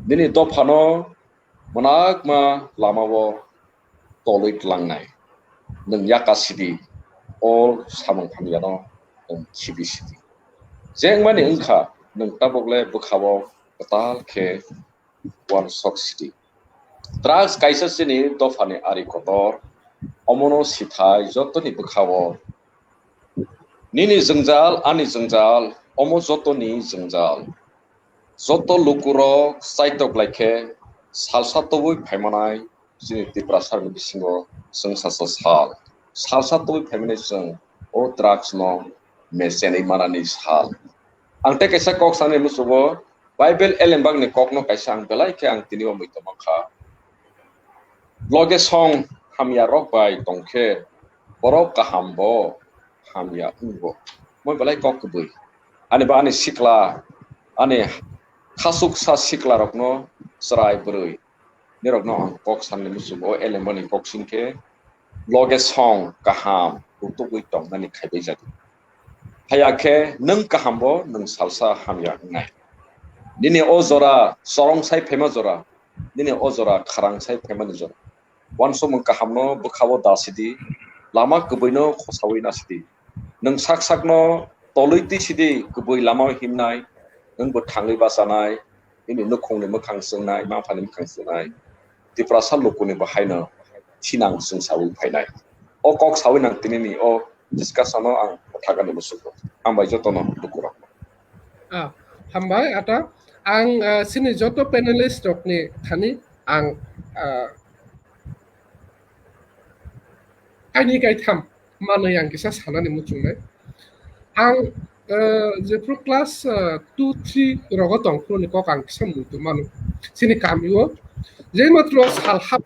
Nini dophano mwnakma lamao tolwi tlangnai. Nwng yaka sidi, o samung hamyano nwng khibi sidi. Jengmani wngkha, nwng tabukle bwkhao kwtal khe uansuk sidi. Drugs kaisa chini dophani ari kotor, omono sithai jotoni bwkhao. Nini jwngjal, ani jwngjal, omo jotoni jwngjal. Joto lukurok chaitok lai khe salsa tobwi phaimanai chini Tiprasani bisingo chwng sasa sal. Salsa tobwi phaimani chwng o drugs no mechenwi manani sal. Ang tei kaisa kok sanai muchungo, Bible elembakni kokno kaisa ang belai khe ang tini o muitu mankha. Loge song hamya rok bai tongkhe borok kaham bo hamya wngbo. Moi belai kok kwbwi. Ani ba ani sikla, ani khasuksa sikla rokno chwrai bwrwi. Nirokno ang kok sanni muchungo, o elembani kok singkhe loge song kaham rutugwi tongnani khaibai jago. Haya khe nwng kaham bo nwng salsa hamya wngnai. Nini o jora chorong sai phaima jora, nini o jora kharang sai phaimani jora. Uansukmung kahamno bwkhao da sidi, lama kwbwino khosaui na sidi. Nwng sak sakno tolwi twi sidi, kwbwi lamao himnai, nwng bo thangwi bachanai, nini nukhungni mwkhang chwngnai, maphani mwkhang chwngnai. Tiprasa lukuni bo haino thinang chwngsaui phainai. O kok saui nang tinini o discussion-o ang phathakani muchungo. Hambai jotono lukurokno. Ah, hambai ata. Ang, ah, chini joto panelist rokni thani ang, ah, kaini kaitham manwi ang kisa sanani muchungnai. Ang, ah, jephru class, ah, two, three rogo tongphru ni kok ang kisa muitu mano. Chini kamio je matro salhap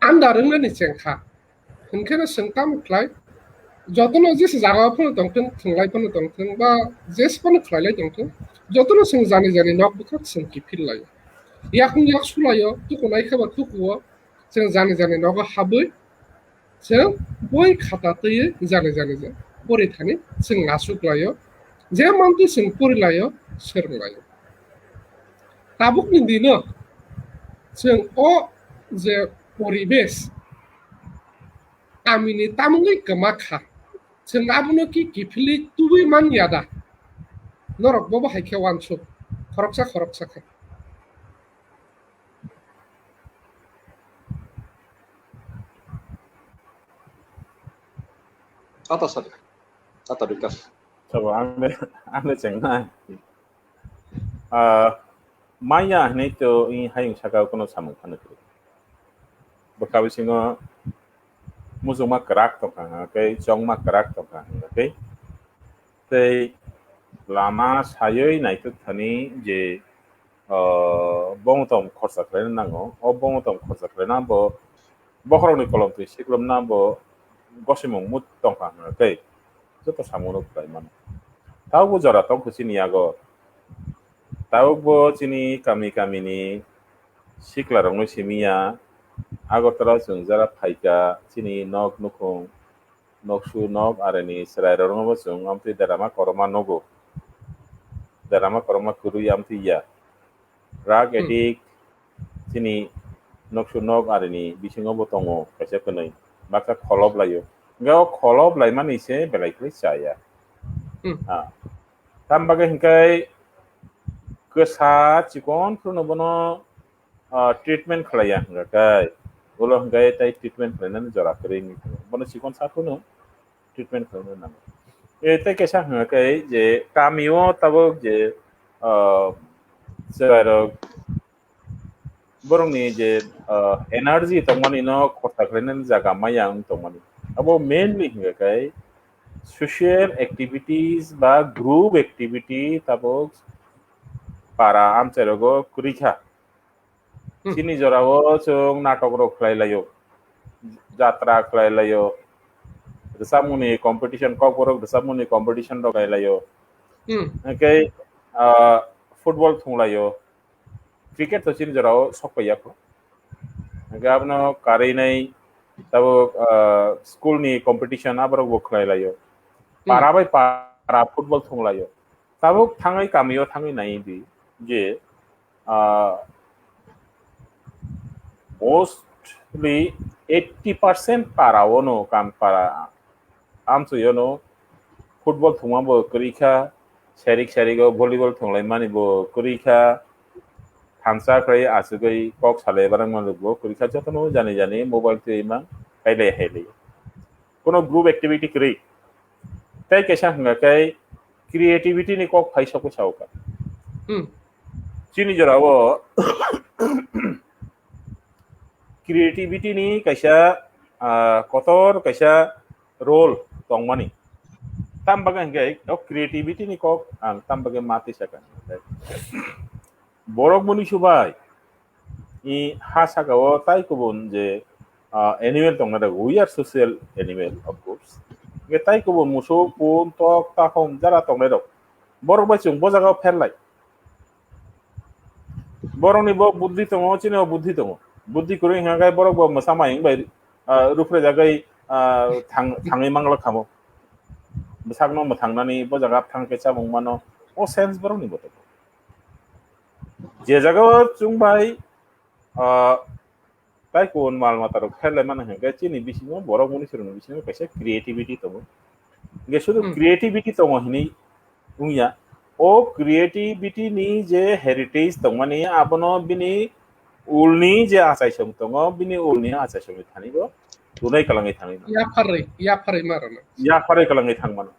andar wngnani chengkha. Hinkhe no chwng tamo khlai? Jotono jesa jaga phano tongthwng, thwnglai phano tongthwng, ba jesa phano khlailai tongthwng, jotono chwng jani jani nok bwkhak chwng kiphil laio. Yakung yak sulaio, tukunai khe ba tukuo, chwng jani jani nogo habwi, chwng boi khata twiwi jani jani je pori thani chwng achuk laio, je mantwi chwng pori laio, swrwng laio. Tabukni dino chwng o je poribesh, kamini tamungwi kwma kha. Chwng abono ki kiphilwi tubui man ya da? Norok bobo hai khe uansuk. Khoroksa khoroksa khe. Tata sari. Tata Bikash. Sabo ang de, ang de cheng na. Ah, maya hinui to i hayung saka kono samung phano kwrwi. Bwkha bisingo muchungma kwrak tongkha hwnga khe, chongma kwrak tongkha hwnga khe, tei lama sayoi naithok thani je, ah, bongthom khorsa khlaina nango. O bongthom khorsa khlaina bo bokhorokni kolomtwi siklomna bo gosimung mut tongkha hwnga khe, joto samungno khlai mano. Tabukbo jora tongkha chini yago. Tabukbo chini kami kamini siklarokno simi ya. Agartala chwng jara phaikha, chini nok nukhung, noksu nok arini chwrairokno bo chwng amtwi derama koroma nugo. Derama koroma kwrwi amtwi ya. Drug Hmm. addict, chini noksu nok arini bisingo bo tongo kaisa kwnwi. Baksa kholop laio. Hwnkhe o kholop laimani se belai kwrwi chaya. Hmm. Ah. Tam bagwi hwnkhe kwsa chikon phruno bono, ah, treatment khlaiya hwnkhe, ulo hwnkhe tei treatment khlainani jora kwrwi wngwi tongo. Bono chikon sa phruno treatment khlaina nango. E, tei kaisa hwnkhe je kamio tabuk je, ah, chwrairok borokni je, ah, energy tongmani no khorsa khlainani jaga maya wng tongmani. Abo mainly hwnkhe social activities ba group activity tabuk para amchairogo kwrwi kha. Hmm. Chini jorao chwng natok rok khlai laio, jatra khlai laio, rwchapmungni competition, kokborok rwchapmungni competition rok khlai laio. Hmm. Hwnkhe, ah, football thung laio, cricket to chini jorao sok paiya kho. Hwnkhe abono karwi nai tabuk, ah, school ni competition aborok bo khlai laio. Hmm. Para bai para football thung laio. Tabuk thangwi kamio thangwi nai di je, ah, mostly eighty percent para ono kam para amchoi ono football thungma bo kwrwi kha, serik serik o volleyball thunglai mani bo kwrwi kha, thansa khlai achugwi kok salai barang mani bo kwrwi kha, jotono jani jani mobile twi mang hailai hailai. Kono group activity kwrwi. Tei kaisa hwnga khe creativity ni kok phai sokwi sao kha. Hmm. Chini jorao creativity ni kaisa, ah, kotor kaisa role tongmani. Tam bagwi hwnkhe o creativity ni kok ang tam bagwi ma twi sakha. Borok muni subai i ha saka o tai kubun je, ah, animal tongna rok, we are social animal, of course. Hwnkhe tai kubun musuk, kun, tok, takhum, jara tongnai rok. Borok bai chwng bo jaga o pher lai. Borokni bo buddhi tongo, chini bo buddhi tongo. Buddhi kwrwi hwnkha khe borok bo mwsa mayung bai, ah, ruphre jagwi, ah, thang-, thangwi manglak khamo. Bwsakno mwthangnani bo jaga thang khe chamung mano. O sense borokni bo tongo. Je jaga o chwng bai, ah, tai kun mal mata rok pher lai mano hwnkhe chini bisingo borok muni sirokni bisingo kaisa creativity tongo. Hwnkhe sudu Hmm. creativity tongo hinwi wngya. O creativity ni je heritage tongmani abono bini ulni je achaisong tongo, bini ulni achaisongni thani bo tunai kwlangwi thangwi mano. Yapharwi, yapharwi ma rwno. Yapharwi kwlangwi thang mano.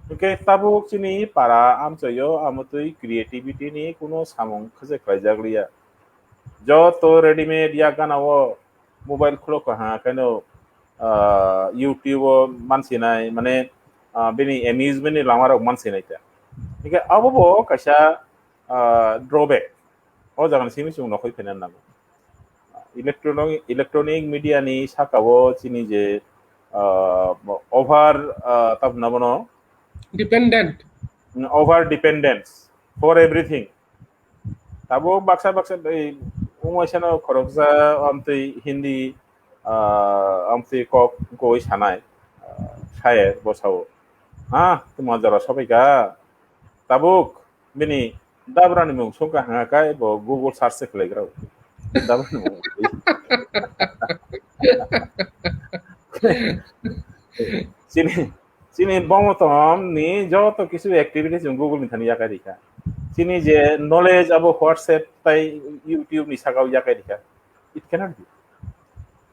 Hwnkhe tabuk chini para amchaio amotwi creativity ni kuno samung khe je khlaijak liya. Joto readymade yak gana o mobile khulok kaha khaino, ah, YouTube o mansinai, mane, ah, bini amusement ni lama rok mansinai ta. Hwnkhe abo bo kaisa, ah, drawback. O jaga ni simi chwng nokhoi phainan nango. Electronic, electronic media ni saka o chini je, ah, over, ah, tabuk na bono Dependent. Over dependence for everything. Tabuk baksa baksa ei umaisano khoroksa amtwi Hindi, ah, amtwi kok koi sanai, ah, saye bosao. Ah, tuma jora sobai ka. Tabuk bini dabrani mung sungka hanga kai bo Google search se khlai grao. Dabrani mung. Chini, chini bomotom ni joto kisu activities chwng Google ni thani yakai rikha. Chini je knowledge abo WhatsApp tai YouTube ni sakao yakai rikha. It cannot be.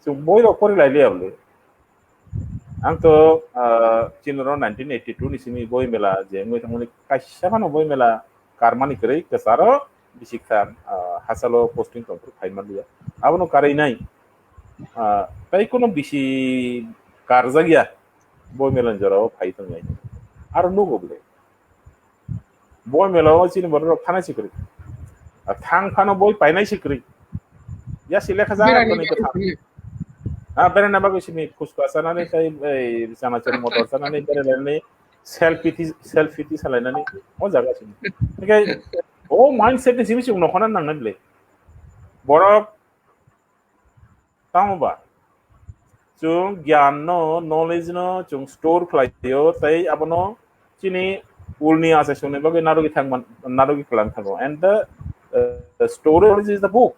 So boi rok pori lai liya bole. Ang to, ah, chini ro nineteen eighty-two ni simi boi mela je ngoi thangmani kaisa phano boi mela karmani kwrwi kwcharo bisi kha, ah, hachalo posting tongphuru phai manliya. Abono karwi nai, ah, tai kono bisi karjak ya boi mela ni jorao phai tongnai. Aro nugo bole. Boi mela o chini borok rok thanai si kwrwi. Ah, thang phano boi painai si kwrwi. Ya si lekha ja Berani toni kwthang. Berani. Ah, berana bagwi sini phuska chanani tai ei chanachar motor chanani berani selfie ti-, selfie ti salainani o jaga sini. Hingke o mindset ni simi chwng nokhona nangnai bwle. Borok tamo ba chwng gyan no, knowledge no chwng store khlaio tai abono chini ulni achai songni bagwi narogi thangman, narogi kwlang thango. And the, uh, storage is the book.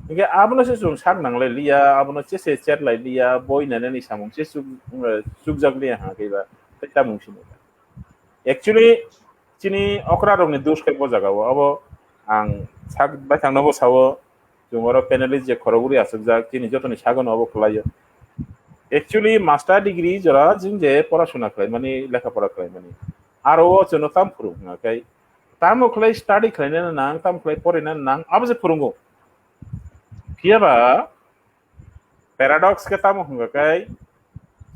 Hingke abono se chwng sak nanglai liya, abono che se chat lai liya, boi nainani samung se chuk-, eh, chukjak liya ha khe ba, tei tamung sini. Actually, chini okra rokni dos khe bo jaga o, abo ang sak bai thangno bo sao, chwng oro panelist je khorokguri achukjak, chini jotoni sagono abo kwlaio. Actually, master degree jora jing je porasuna khlai mani, lekha pora khlai mani, aro o chwngno tam phuru hwnga khe, tamo khlai study khlainani nang, tamo khlai porinani nang, abo je phurungo. Phiya ba paradox khe tamo hwnga khe,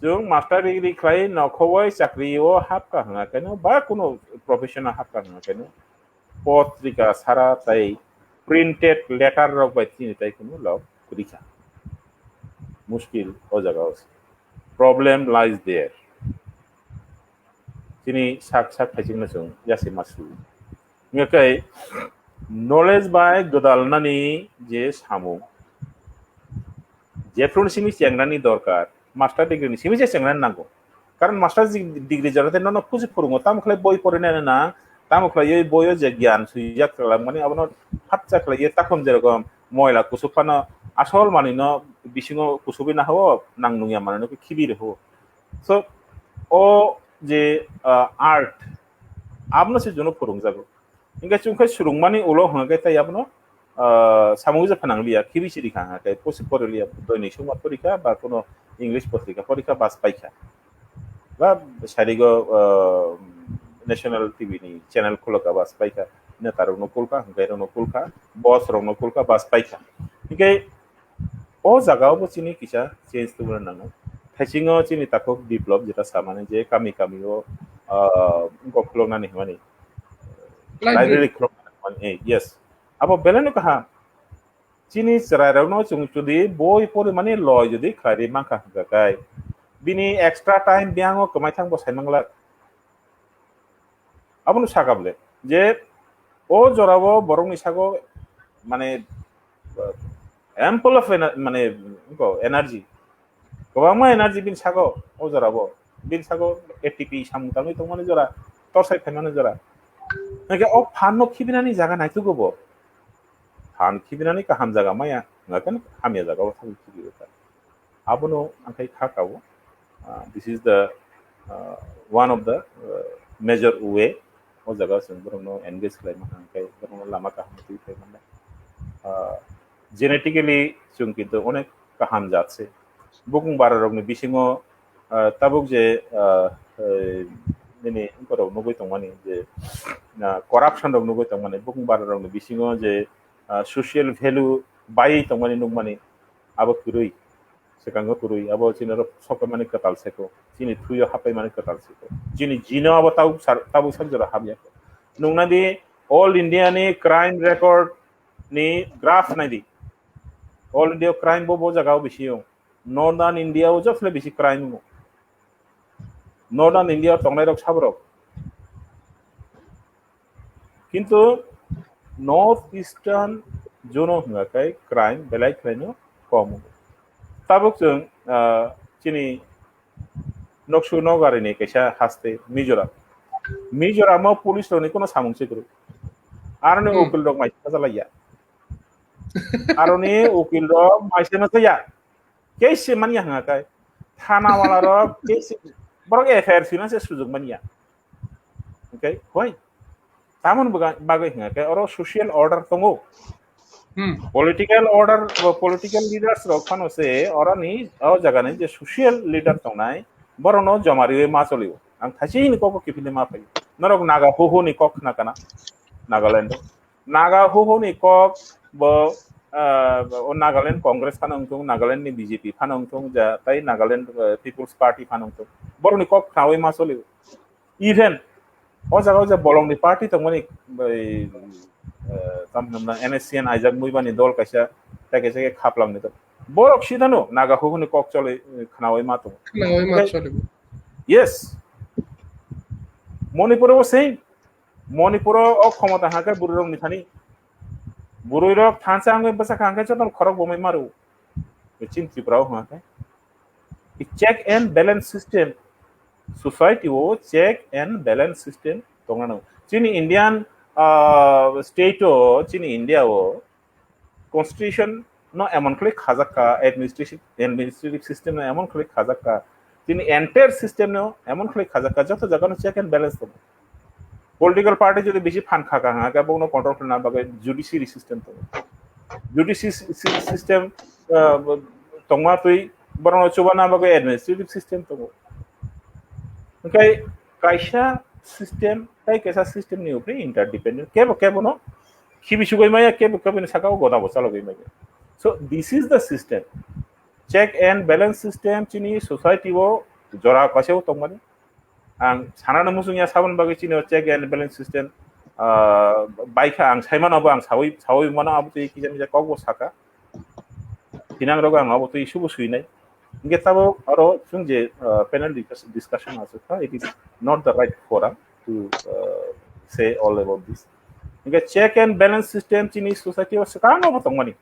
chwng master degree khlai nokhowai chakri o hapka hwnga khe no, ba kuno profession o hapka hwnga khe no, potrika sara tai printed letter rok bai tini tai kuno log kwrwi kha. Mushkil o jaga o se. Problem lies there. Chini sak sak phaisingno chwng yasi masu. Hingkhe knowledge bai gwdalnani je samung, jephru simi chengnani dorkar, master degree ni simi je chengnani nango. Karon master degree jora te nono puji phurungo, tamo khlai boi porinani nang, tamo khlai boi o je gyan swijak khlai mani abono phatsa khlai takhum jerokom moila kusuk phano asol manino bisingo kusubui nahao nang nungya manino khibi rwo. So, o je, ah, art, abono se jono phurungjago. Hingke chwng khe swrwngmani ulo hwnga khe tei abono, ah, samung je phanang liya, khibi siri kha hwnga khe, posi pori liya, doi ni sungma pori kha, ba kuno English potrika pori kha, bas pai kha. Ba sarigo, ah, National T V ni channel khulo kha, bas pai kha. Neta rokno kul kha, hwnkhe rokno kul kha, boss rokno kul kha, bas pai kha. Hingke o jaga o bo chini kisa change tubuna nango. Thaisingo chini takhuk biplop jeta samani je kami kami o, ah, wngkok khuloknani hwnmani. Library. Library khuloknani hwnmani, eh, yes. Abo belai no kaham. Chini chwrai rokno chwng chudi boi pori mani loi jodi khlai ri mankha hwnkha khe, bini extra time biyang o kwmai thang bo sai manglak. Abono saka bole je o jora o borok ni sago mane, uh, ample of ener-, mane, wngkha energy, kwbangma energy bini sago o jora o, bini sago A T P samung tangwi tongmani jora, torsai phaimani jora. Hingkhe o phan no khibinani jaga naitugwi bo, phan khibinani kaham jaga maya, hingkhe hamya jaga o thangwi khibi rwkha. Abono ang khai kha kao. Uh, this is the, uh, one of the, uh, major way. O jaga chwng borokno engage khlai mano, hingkhe borokno lama kaham twi phai mano. Uh, genetically chwng kintu onek kaham jat se. Bukung bara rokni bisingo, uh, tabuk je, uh, eh, nini borok nugwi tongmani je, ah, corruption rok nugwi tongmani, bukung bara rokni bisingo je, ah, social value baiwi tongmani nukmani, abo kwrwi. Swkango kwrwi, abo chini oro sokomani kwtal seko, chini thuyo hapaimani kwtal seko, chini jino abo tabuk sar-, tabuk sak jora hapyakho. Nuknadi, all India ni crime record ni graph naidi. All India crime bo bo jaga o bisi o. Northern India o joto le bisi crime o. Northern India o tongnai rok sabrok. Kintu North Eastern zone o hwnga khe crime belai khlaino kom. Tabuk chwng, ah, chini noksu nogari ni kaisa haste Mizoram. Mizoram o police rok ni kono samung se kwrwi. Aroni Hmm. ukil rok mai sajalaiya. Aroni ukil rok mai se ma saya. Case se manya hwnga khe. Thana wala rok case se, borok F I R sina se sujug manya. Okay, hoi. Tamon baga-, bagwi hwnga khe oro social order tongo. Hmm. Political order, political leaders rok phano se oroni o jaga ni je social leader tongnai, borokno joma riwi ma cholio. Ang thaisi ni kok kiphilwi ma phaio. Norok Naga huhu ni kok khna kana? Nagaland o. Naga huhu ni kok bo, ah, o Nagaland Congress phano wngthung, Nagaland ni B J P phano wngthung, ja, tai Nagaland, eh, People's Party phano wngthung. Borokni kok khnawi ma cholio. Even o jaga o je bolongni party tongmani bai, eh, tam hinamna N S C N aijak muibani dol kaisa, tai kaisa khe khaplamni dol. Borok sidano Naga huhuni kok cholwi, eh, khnawi ma tongo. Khnawi ma Okay. Cholwi. Yes. Manipur o same. Manipur o khomota hake burwi rok ni thani. Burwi rok thansa angwi bwsa kha hake joto khorok bomai maru. Chin Tripura o hake. Check and balance system. Society o check and balance system tongna nango. Chini Indian, ah, state o, chini India o constitution no emon khlai khajak kha, administration, administrative system no emon khlai khajak kha, chini entire system no emon khlai khajak kha, joto jaga no check and balance tongo. Political party jodi bisi phan kha kha hwnga khe, bokno control khlana bagwi judiciary system tongo. Judiciary sy-, sy-, system, ah, tongma twi borokno chubana bagwi administrative system tongo. Hwnkhe kaisa system tai kaisa system ni upre interdependent. Kebo kebo no khibi sugwi maya, kebo kebo ni saka o goda bo chalogwi maya. So this is the system. Check and balance system chini society o jora kaisa o tongmani. Ang sanano muchung ya saboni bagwi chini o check and balance system, ah, baikha ang saimano bo ang sawi, sawi mano abo twi kisa misa kok bo saka. Hinang rogo ang abo twi subo swinai. Hingke tabo aro chwng je, ah, panel discuss-, discussion aswk kha, it is not the right forum to, ah, say all about this. Hingke check and balance system chini society o swkang bo tongmani.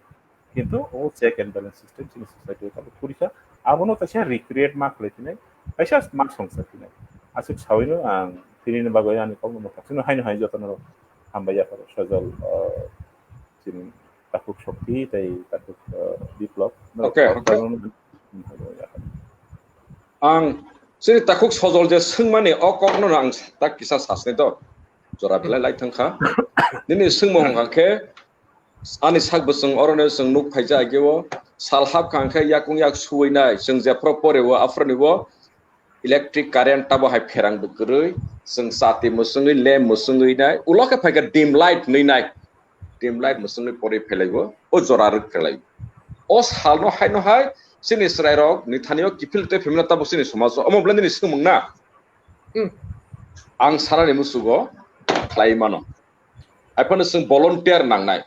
Kintu o check and balance system chini society o tabuk phuri kha, abono kaisa recreate ma khlai phinai, kaisa ma songsa phinai. Aswk sawino ang tini ni bagwi ani kokno mokha phano haino hai jotono hambai ya pharo Sojol, ah, chini takhuk Shokti tei takhuk, ah, Biplop. Okay, okay. Ang chini takhuk Sojol je swngmani o kokno ang tak kisa sasnai to. Jora belai lai thang kha. Nini swngmung hwnkha khe ani sak bwswng orono chwng nuk phaijak age o sal hap kha hwnkhe yakung yak suwi nai, chwng jephru pore o aphuru ni o electric current tabo hai pherang bo kwrwi, chwng chati mwswngwi lamp mwswngwi nai, ulo khe phaikha dim light nwi nai, dim light mwswngwi pore phelai o, o jora rwk phelai o. O salno haino hai chini chwrai rok ni thani o kiphil tei phimna tabo chini somaj o, omo belai nini swngmung na? Hmm. Ang sanani musugo khlai mano. Aphano chwng volunteer nangnai.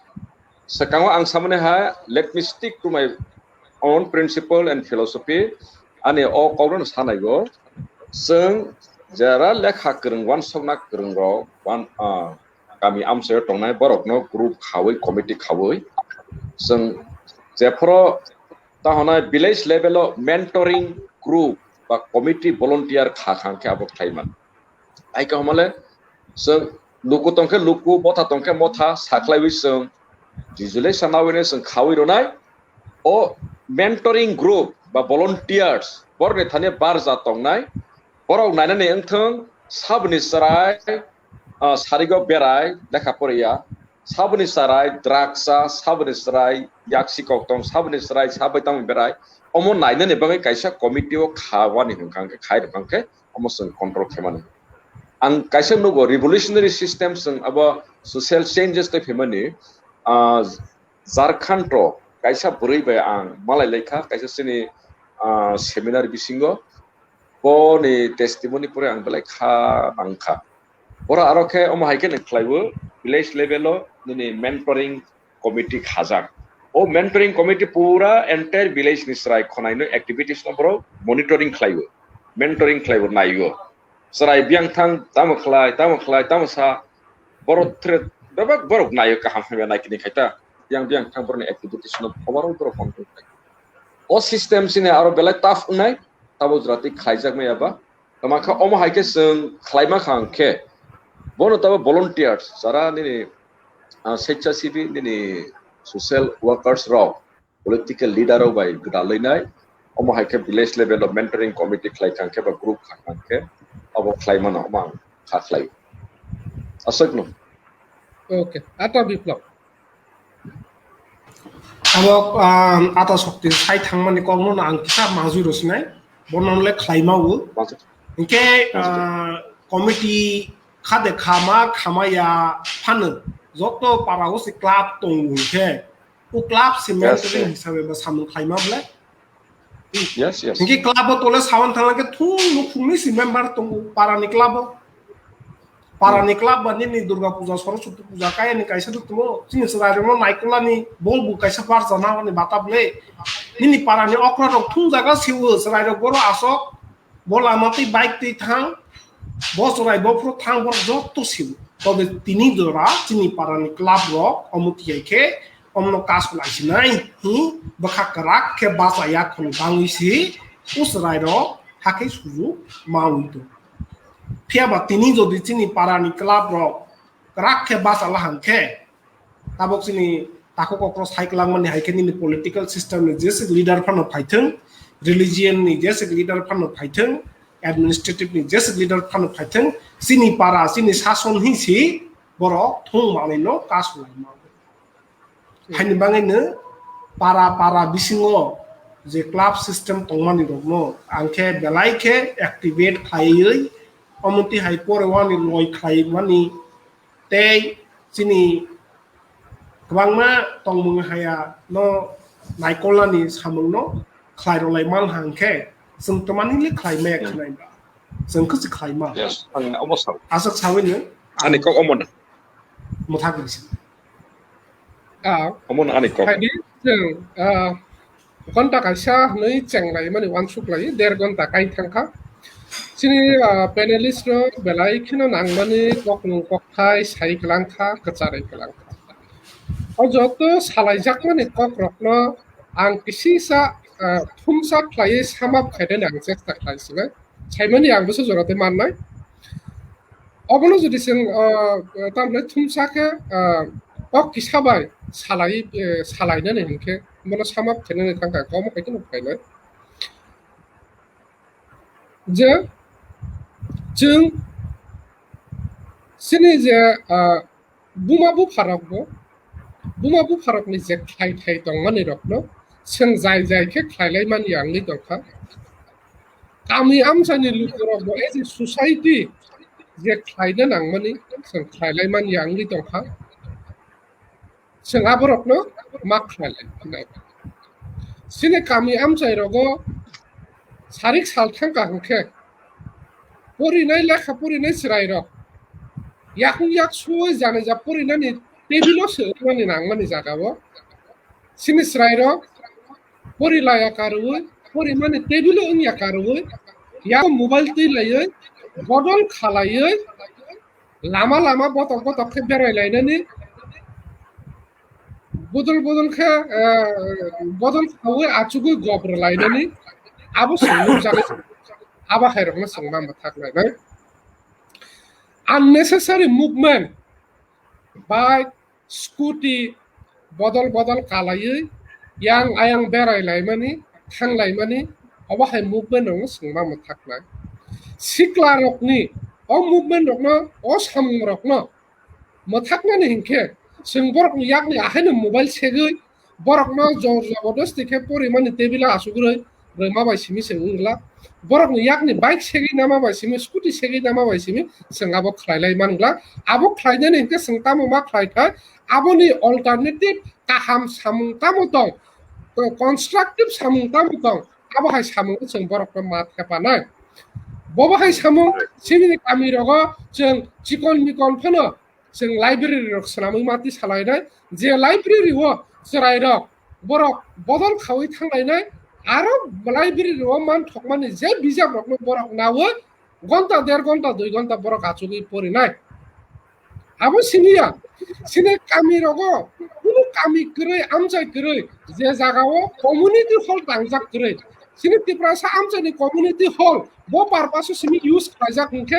Swkango ang samani ha, let me stick to my own principle and philosophy. Ani o kokno sanaigo, chwng jera lekha kwrwng, wansokna kwrwng rok, wan-, ah, kami amchaio tongnai borokno group khawi, committee khawi, chwng jephru tahonai village level o mentoring group ba committee volunteer kha kha khe abo khlai man. Hai khe homale chwng luku tongkhe luku, motha tongkhe motha, sakhlaiwi chwng resolution nawi chwng khawi rwnai. O mentoring group ba volunteers borokni thani barja tongnai, borok nainani wngthwng saboni chwrai, ah, sarigo berai lekha poriya, saboni chwrai drugs cha, saboni chwrai yaksi koktong, saboni chwrai sabai tamo berai, omo nainani bagwi kaisa committee o kha wani hwnkha hwnkhe khai rwkha hwnkhe omo chwng control khaimani. Ang kaisa nugo revolutionary system chwng abo social changes tei phaimani, ah, Jharkhand o kaisa bwrwi bai ang malai laikha, kaisa chini, ah, seminar bisingo boni testimony pore ang belai kha nangkha. Boro aro khe omo hai khe nang khlaibo village level o nini mentoring committee khajak. O mentoring committee pura entire village ni chwrai khonai no activities no borok monitoring khlaibo, mentoring khlaibo, naibo. Chwrai biyang thang tamo khlai, tamo khlai, tamo sa, borok thre bebak borok naio kaham hamya nai kini khaita. Biyang biyang thang borokni activities no overall borok control khlai. O system sini aro belai tough wngnai, tabo jora twi khlaijak maya ba. Tama kha omo hai khe chwng khlaima kha hwn khe, bono tabo volunteers, jara nini, ah, sweitchasibi, nini social workers rok, political leader rok bai gwdalwi nai, omo hai khe village level o mentoring committee khlai kha hwn khe ba group kha hwn khe, abo khlai mano, omo ang kha khlai. Aswk no. Okay, ata Biplab. Abo, ah, ata sokti sai thangmani kokno ang kisa majui rw sinai, bono le khlai ma o. Majui. Hwnkhe, majui. Ah, committee khade khama, khama ya phano joto para o se club tongo hwnkhe, o club se, yes, mentoring, yes, hisabe ba samung khlai ma bwle. Yes, yes. Hingke club o tole sawan thangla ke thung nukhungni si member tongo para ni club o. Para ni club ba nini Durga Puja, Saraswati Puja kaya ni kaisa duk tumo. Chini chwrai rok no naikola ni bol bu kaisa bar jana ni bata ble. Nini para ni okra rok thung jaga siwo chwrai rok boro asok. Bo lama twi bike twi thang, bo chwrai bo phuru thang, borok joto siwo. Tobe tini jora chini para ni club rok omo tiyai khe omno kasu lai sinai, hi, bwkha kwrak khe bachaya khoni bangwi si, o chwrai rok hakhe suju mawi tong. Phiya ba tini jodi chini para ni club rok kwrak khe bacha la hang khe, tabok chini takhuk okro sai kwlangmani hai khe nini political system ni jeswk leader phano phaithwng, religion ni jeswk leader phano phaithwng, administrative ni jeswk leader phano phaithwng, chini para, chini sason hi si borok thung manwi no kasu lai ma. Haini bangwi no para para bisingo je club system tongmani rokno ang khe belai khe activate khaiwi, omo twi hai pore wani loi khlaimani tei chini kwbangma tongmung haya no naikolnani samung no khlai rwlai man hang khe chwng twmani le khlai maya, hmm, khwnai ba chwng khe se khlai ma. Yes, ang omo sao. Aswk sawi no ani kok omo na. Mwthak risi. Ah, omo na ani kok. Hai di, chwng, ah, ghonta kaisa hwnwi chenglaimani uansuk lai, der ghonta kai thangkha. Chini, ah, panelist rok belai kheno nangmani kokmung kokthai sai kwlangkha, kwcharwi kwlangkha. O joto salaijakmani kokrokno ang kisisa, ah, thumsa khlaiwi sum up khainani ang chesta khlai sinai. Saimani ang bwsa jora tei mannai. Obono jodi chwng, ah, tamni thumsa khe, ah, kok kisa bai salai, eh, salainani hinkhe bono sum up khainani thangkha, omo hai kheno phainai. Je chwng chini je, ah, buma bupharokbo, buma bupharokni je khlai thai tongmani rokno chwng jai jai khe khlailai mani wngwi tongkha. Kami amchaini lukurokbo as a society je khlaina nangmani chwng khlailai mani wngwi tongkha. Chwng aborokno ma khlailai nai. Chini kami amchai rogo sarik sal thangkha hwnkhe porinai lekha porinai chwrairok yakung yak sui janija porinani table-o se wngmani nangmani jagao chini chwrairok pori laya karwi, porimani table-o wngya karwi, yak mobile twi laiwi, bodol khalaiwi, lama lama botok botok khe berai lainani, bodol bodol khe, eh, bodol khaui achugui gobra lainani, abo se nukjagwi abo hai rokno chwng ma mwthak lainai. Unnecessary movement, bike, scooty bodol bodol kalaiwi yang ayang berai laimani, thang laimani, obo hai movement rokno chwng ma mwthaknai. Sikla rokni o movement rokno, o samung rokno mwthaknani hinkhe chwng borokni yakni ahaino mobile segwi borokno jor jabardasti khe porimani table-o achugwi rwma bai simi chwng wngla. Borokni yakni bike segwi nama bai simi, scooty segwi nama bai simi chwng abo khlailai mangla. Abo khlainani hinkhe chwng tamo ma khlai thai? Aboni alternative kaham samung tamo tong, constructive samung tamo tong, abo hai samung chwng borokno ma thepanai. Bobo hai samung chini kami rogo chwng chikon mikon phano chwng library rok swnamwi mati salainai, je library o chwrai rok borok bodol khawi thanglainai, aro library o man thokmani je bijap rokno borok nawi gonta der gonta dui gonta borok achugwi porinai. Abo siniya, sini kami rogo kunu kami kwrwi, amchai kwrwi, je jaga o community hall tangjak kwrwi, sini Tiprasa amchaini community hall bo purpose o simi use khlaijak hinkhe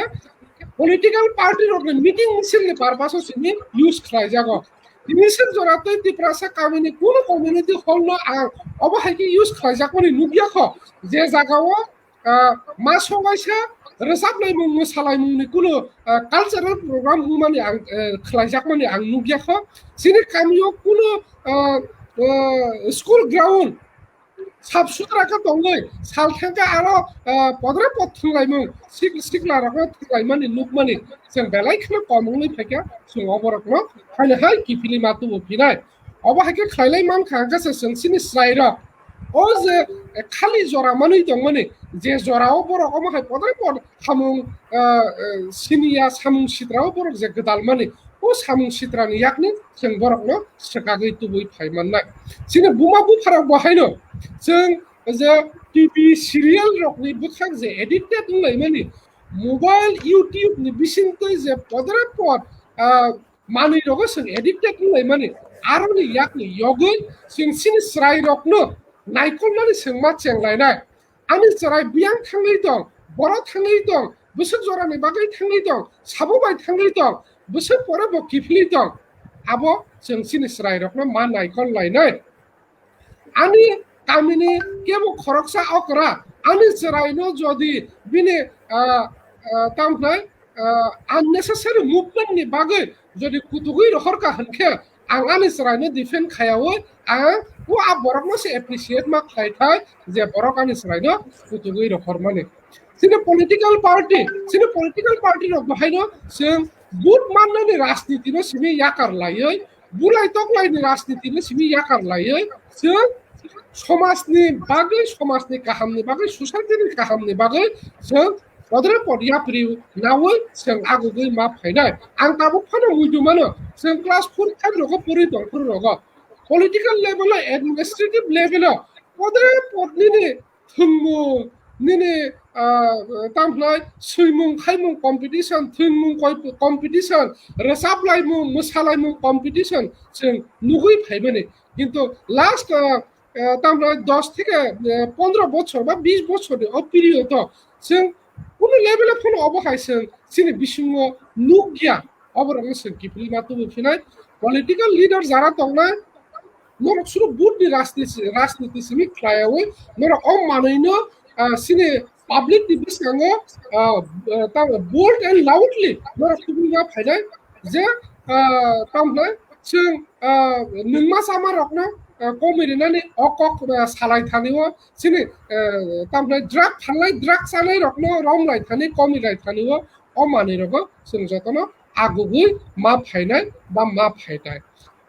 political party rokni meeting misil ni purpose o simi use khlaijago. Misil jora tei Tiprasa kamini kunu community hall no ang obo hai khe use khlaijakmani nukya kho, je jaga o ah, ma sobaisa rwchap laimung, mwsa laimung ni kunu, ah, cultural program wngmani ang, eh, khlaijakmani ang nukya kho. Chini kami o kunu, ah, ah, school ground sap sutra khe tongwi sal thangkhe aro, ah, podre pod thwnglaimung, sik-, sikla rokno thwnglaimani nukmani chwng belai kheno kom wngwi phaikha, chwng oborokno haino hai kiphilwi ma tubu phinai. Obo hai khe khlailai mankha, hwnkhe se chwng chini chwrairok o je, eh, khali jora manwi tongmani, je jorao borok omo hai podre pod hamung, eh, eh, siniya samung sitrao borok je gwdalmani, o samung sitrani yakni chwng borokno swkagwi tubui phai mannai. Chini buma bupharok bo haino chwng je T V serial rokni bwkhak je addicted wnglaimani, mobile, YouTube ni bisingtwi je podre pod, ah, manwi rogo chwng addicted wnglaimani, aroni yakni yogwi chwng chini chwrairokno naikolmani chwng ma chenglainai. Ani chwrai biyang thangwi tong, boro thangwi tong, bwswk jorani bagwi thangwi tong, sabo bai thangwi tong, bwswk pore bo kiphilwi tong, abo chwng chini chwrairokno ma naikol lainai. Ani kamini kebo khoroksa okra ani chwraino jodi bini, ah, ah, tamo hwnai, ah, unnecessary movement ni bagwi jodi kutugwi rohorkha hwnkhe, ang ani chwraino defend khayaui ang o a borokno se appreciate ma khlai thai je borok ani chwraino kutugwi rohormani. Chini political party, chini political party rok bahaino chwng vote mannani rajniti no simi yakar laiwi, bulai toklaini rajniti no simi yakar laiwi, chwng somajni bagwi, somajni kahamni bagwi, society ni kahamni bagwi chwng podre pod yapri nawi chwng agugwi ma phainai. Ang tabuk phano muitu mano, chwng class four five rogo pori tong phuru rogo. Political level o, administrative level o podre pod nini thwngmung, nini, ah, tamo hwnai swimung khaimung competition, thwngmung koi-, competition, rwchap laimung, mwsa laimung competition chwng nugwi phaimani. Kintu last, ah, ah, tamo hwnai dos theke, ah, pondro bochor ba bis bochor ni o period o chwng kunu level o phano obo hai chwng chini bisingo nukya. Oborokno chwng kiphilwi ma tubu phinai. Political leader jara tongnai, norok suru vote ni rajniti, rajniti simi khlaiwi, norok o manwino, ah, chini public ni bwskango, ah, ah, tamo bold and loudly norok tubui ma phainai je, ah, tamo hwnai chwng, ah, nungma chama rokno, ah, komui rinani o kok, ah, salai thani o chini, ah, tamo hwnai drug phalnai, drug chanai rokno romlai thani, komilai thani o, o manwi rogo chwng jotono agugwi ma phainai ba ma phaitai.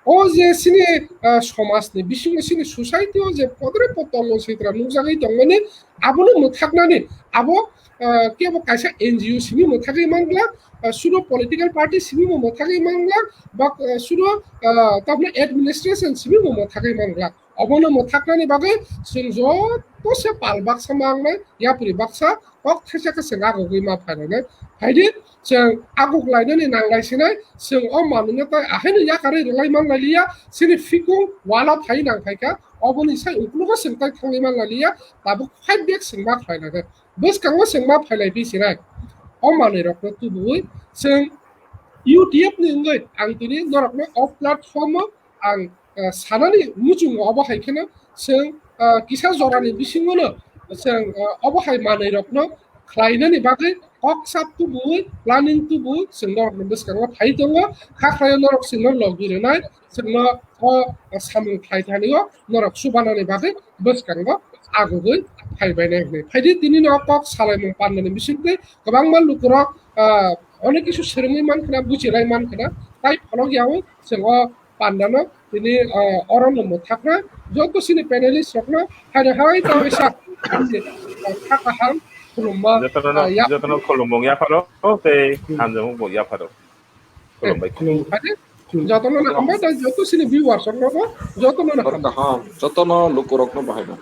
O je chini, ah, somajni bisingo chini society o je podre pod tongmung sitra nukjagwi tongmani, abono mwthaknani abo, ah, kebo kaisa N G O simi mwthagwi manglak, ah, sudo political party simi bo mwthagwi manglak, ba, ah, sudo, ah, tabukni administration simi bo mwthagwi manglak. Obono mwthaknani bagwi chwng joto se pal baksa mangnai, yapri baksa kok thaisa khe chwng agugwi ma phainai. Phaidi chwng aguk lainani nanglai sinai, chwng o manwino tai ahaino yakarwi rwlai manlai liya, chini phikung wala phai nang phaikha, oboni sai uklogo chwng tai thangwi manlai liya, tabuk fight back chwng ma khlai nai. Bwskango chwng ma phailai phi sinai. O manwirokno tubuwi chwng U T F ni wngwi ang tini norokno o platform o ang, ah, sanani muchungo obo hai kheno chwng, ah, kisa jorani bisingono chwng, ah, obo hai manwirokno khlainani bagwi kok sap tubuwi, planning tubuwi chwng norokni bwskango phai tongo. Kha khlaio norok chwngno logi rwnai, chwngno o samung khlai thani o norok chubanani bagwi bwskango agugwi phaibainai hwnwi. Phaidi tini no kok salaimung pandani bisingtwi kwbangma lukurok, ah, onek kisu swrwngwi mankhwna, buchilai mankhwna, tai pholok yaui chwng o pandano tini, ah, oro no mwthakna joto chini panelist rokno haino hai ta wisa kha kaham khulumma, jotono, ah, ya- jotono khulumung yapharo tei hamjamung bo yapharo. Khulumbai. Khulumbai. Jotono no hambai, tei joto chini viewers rokno bo jotono no hambai. Kaham, jotono lukurokno bahai no.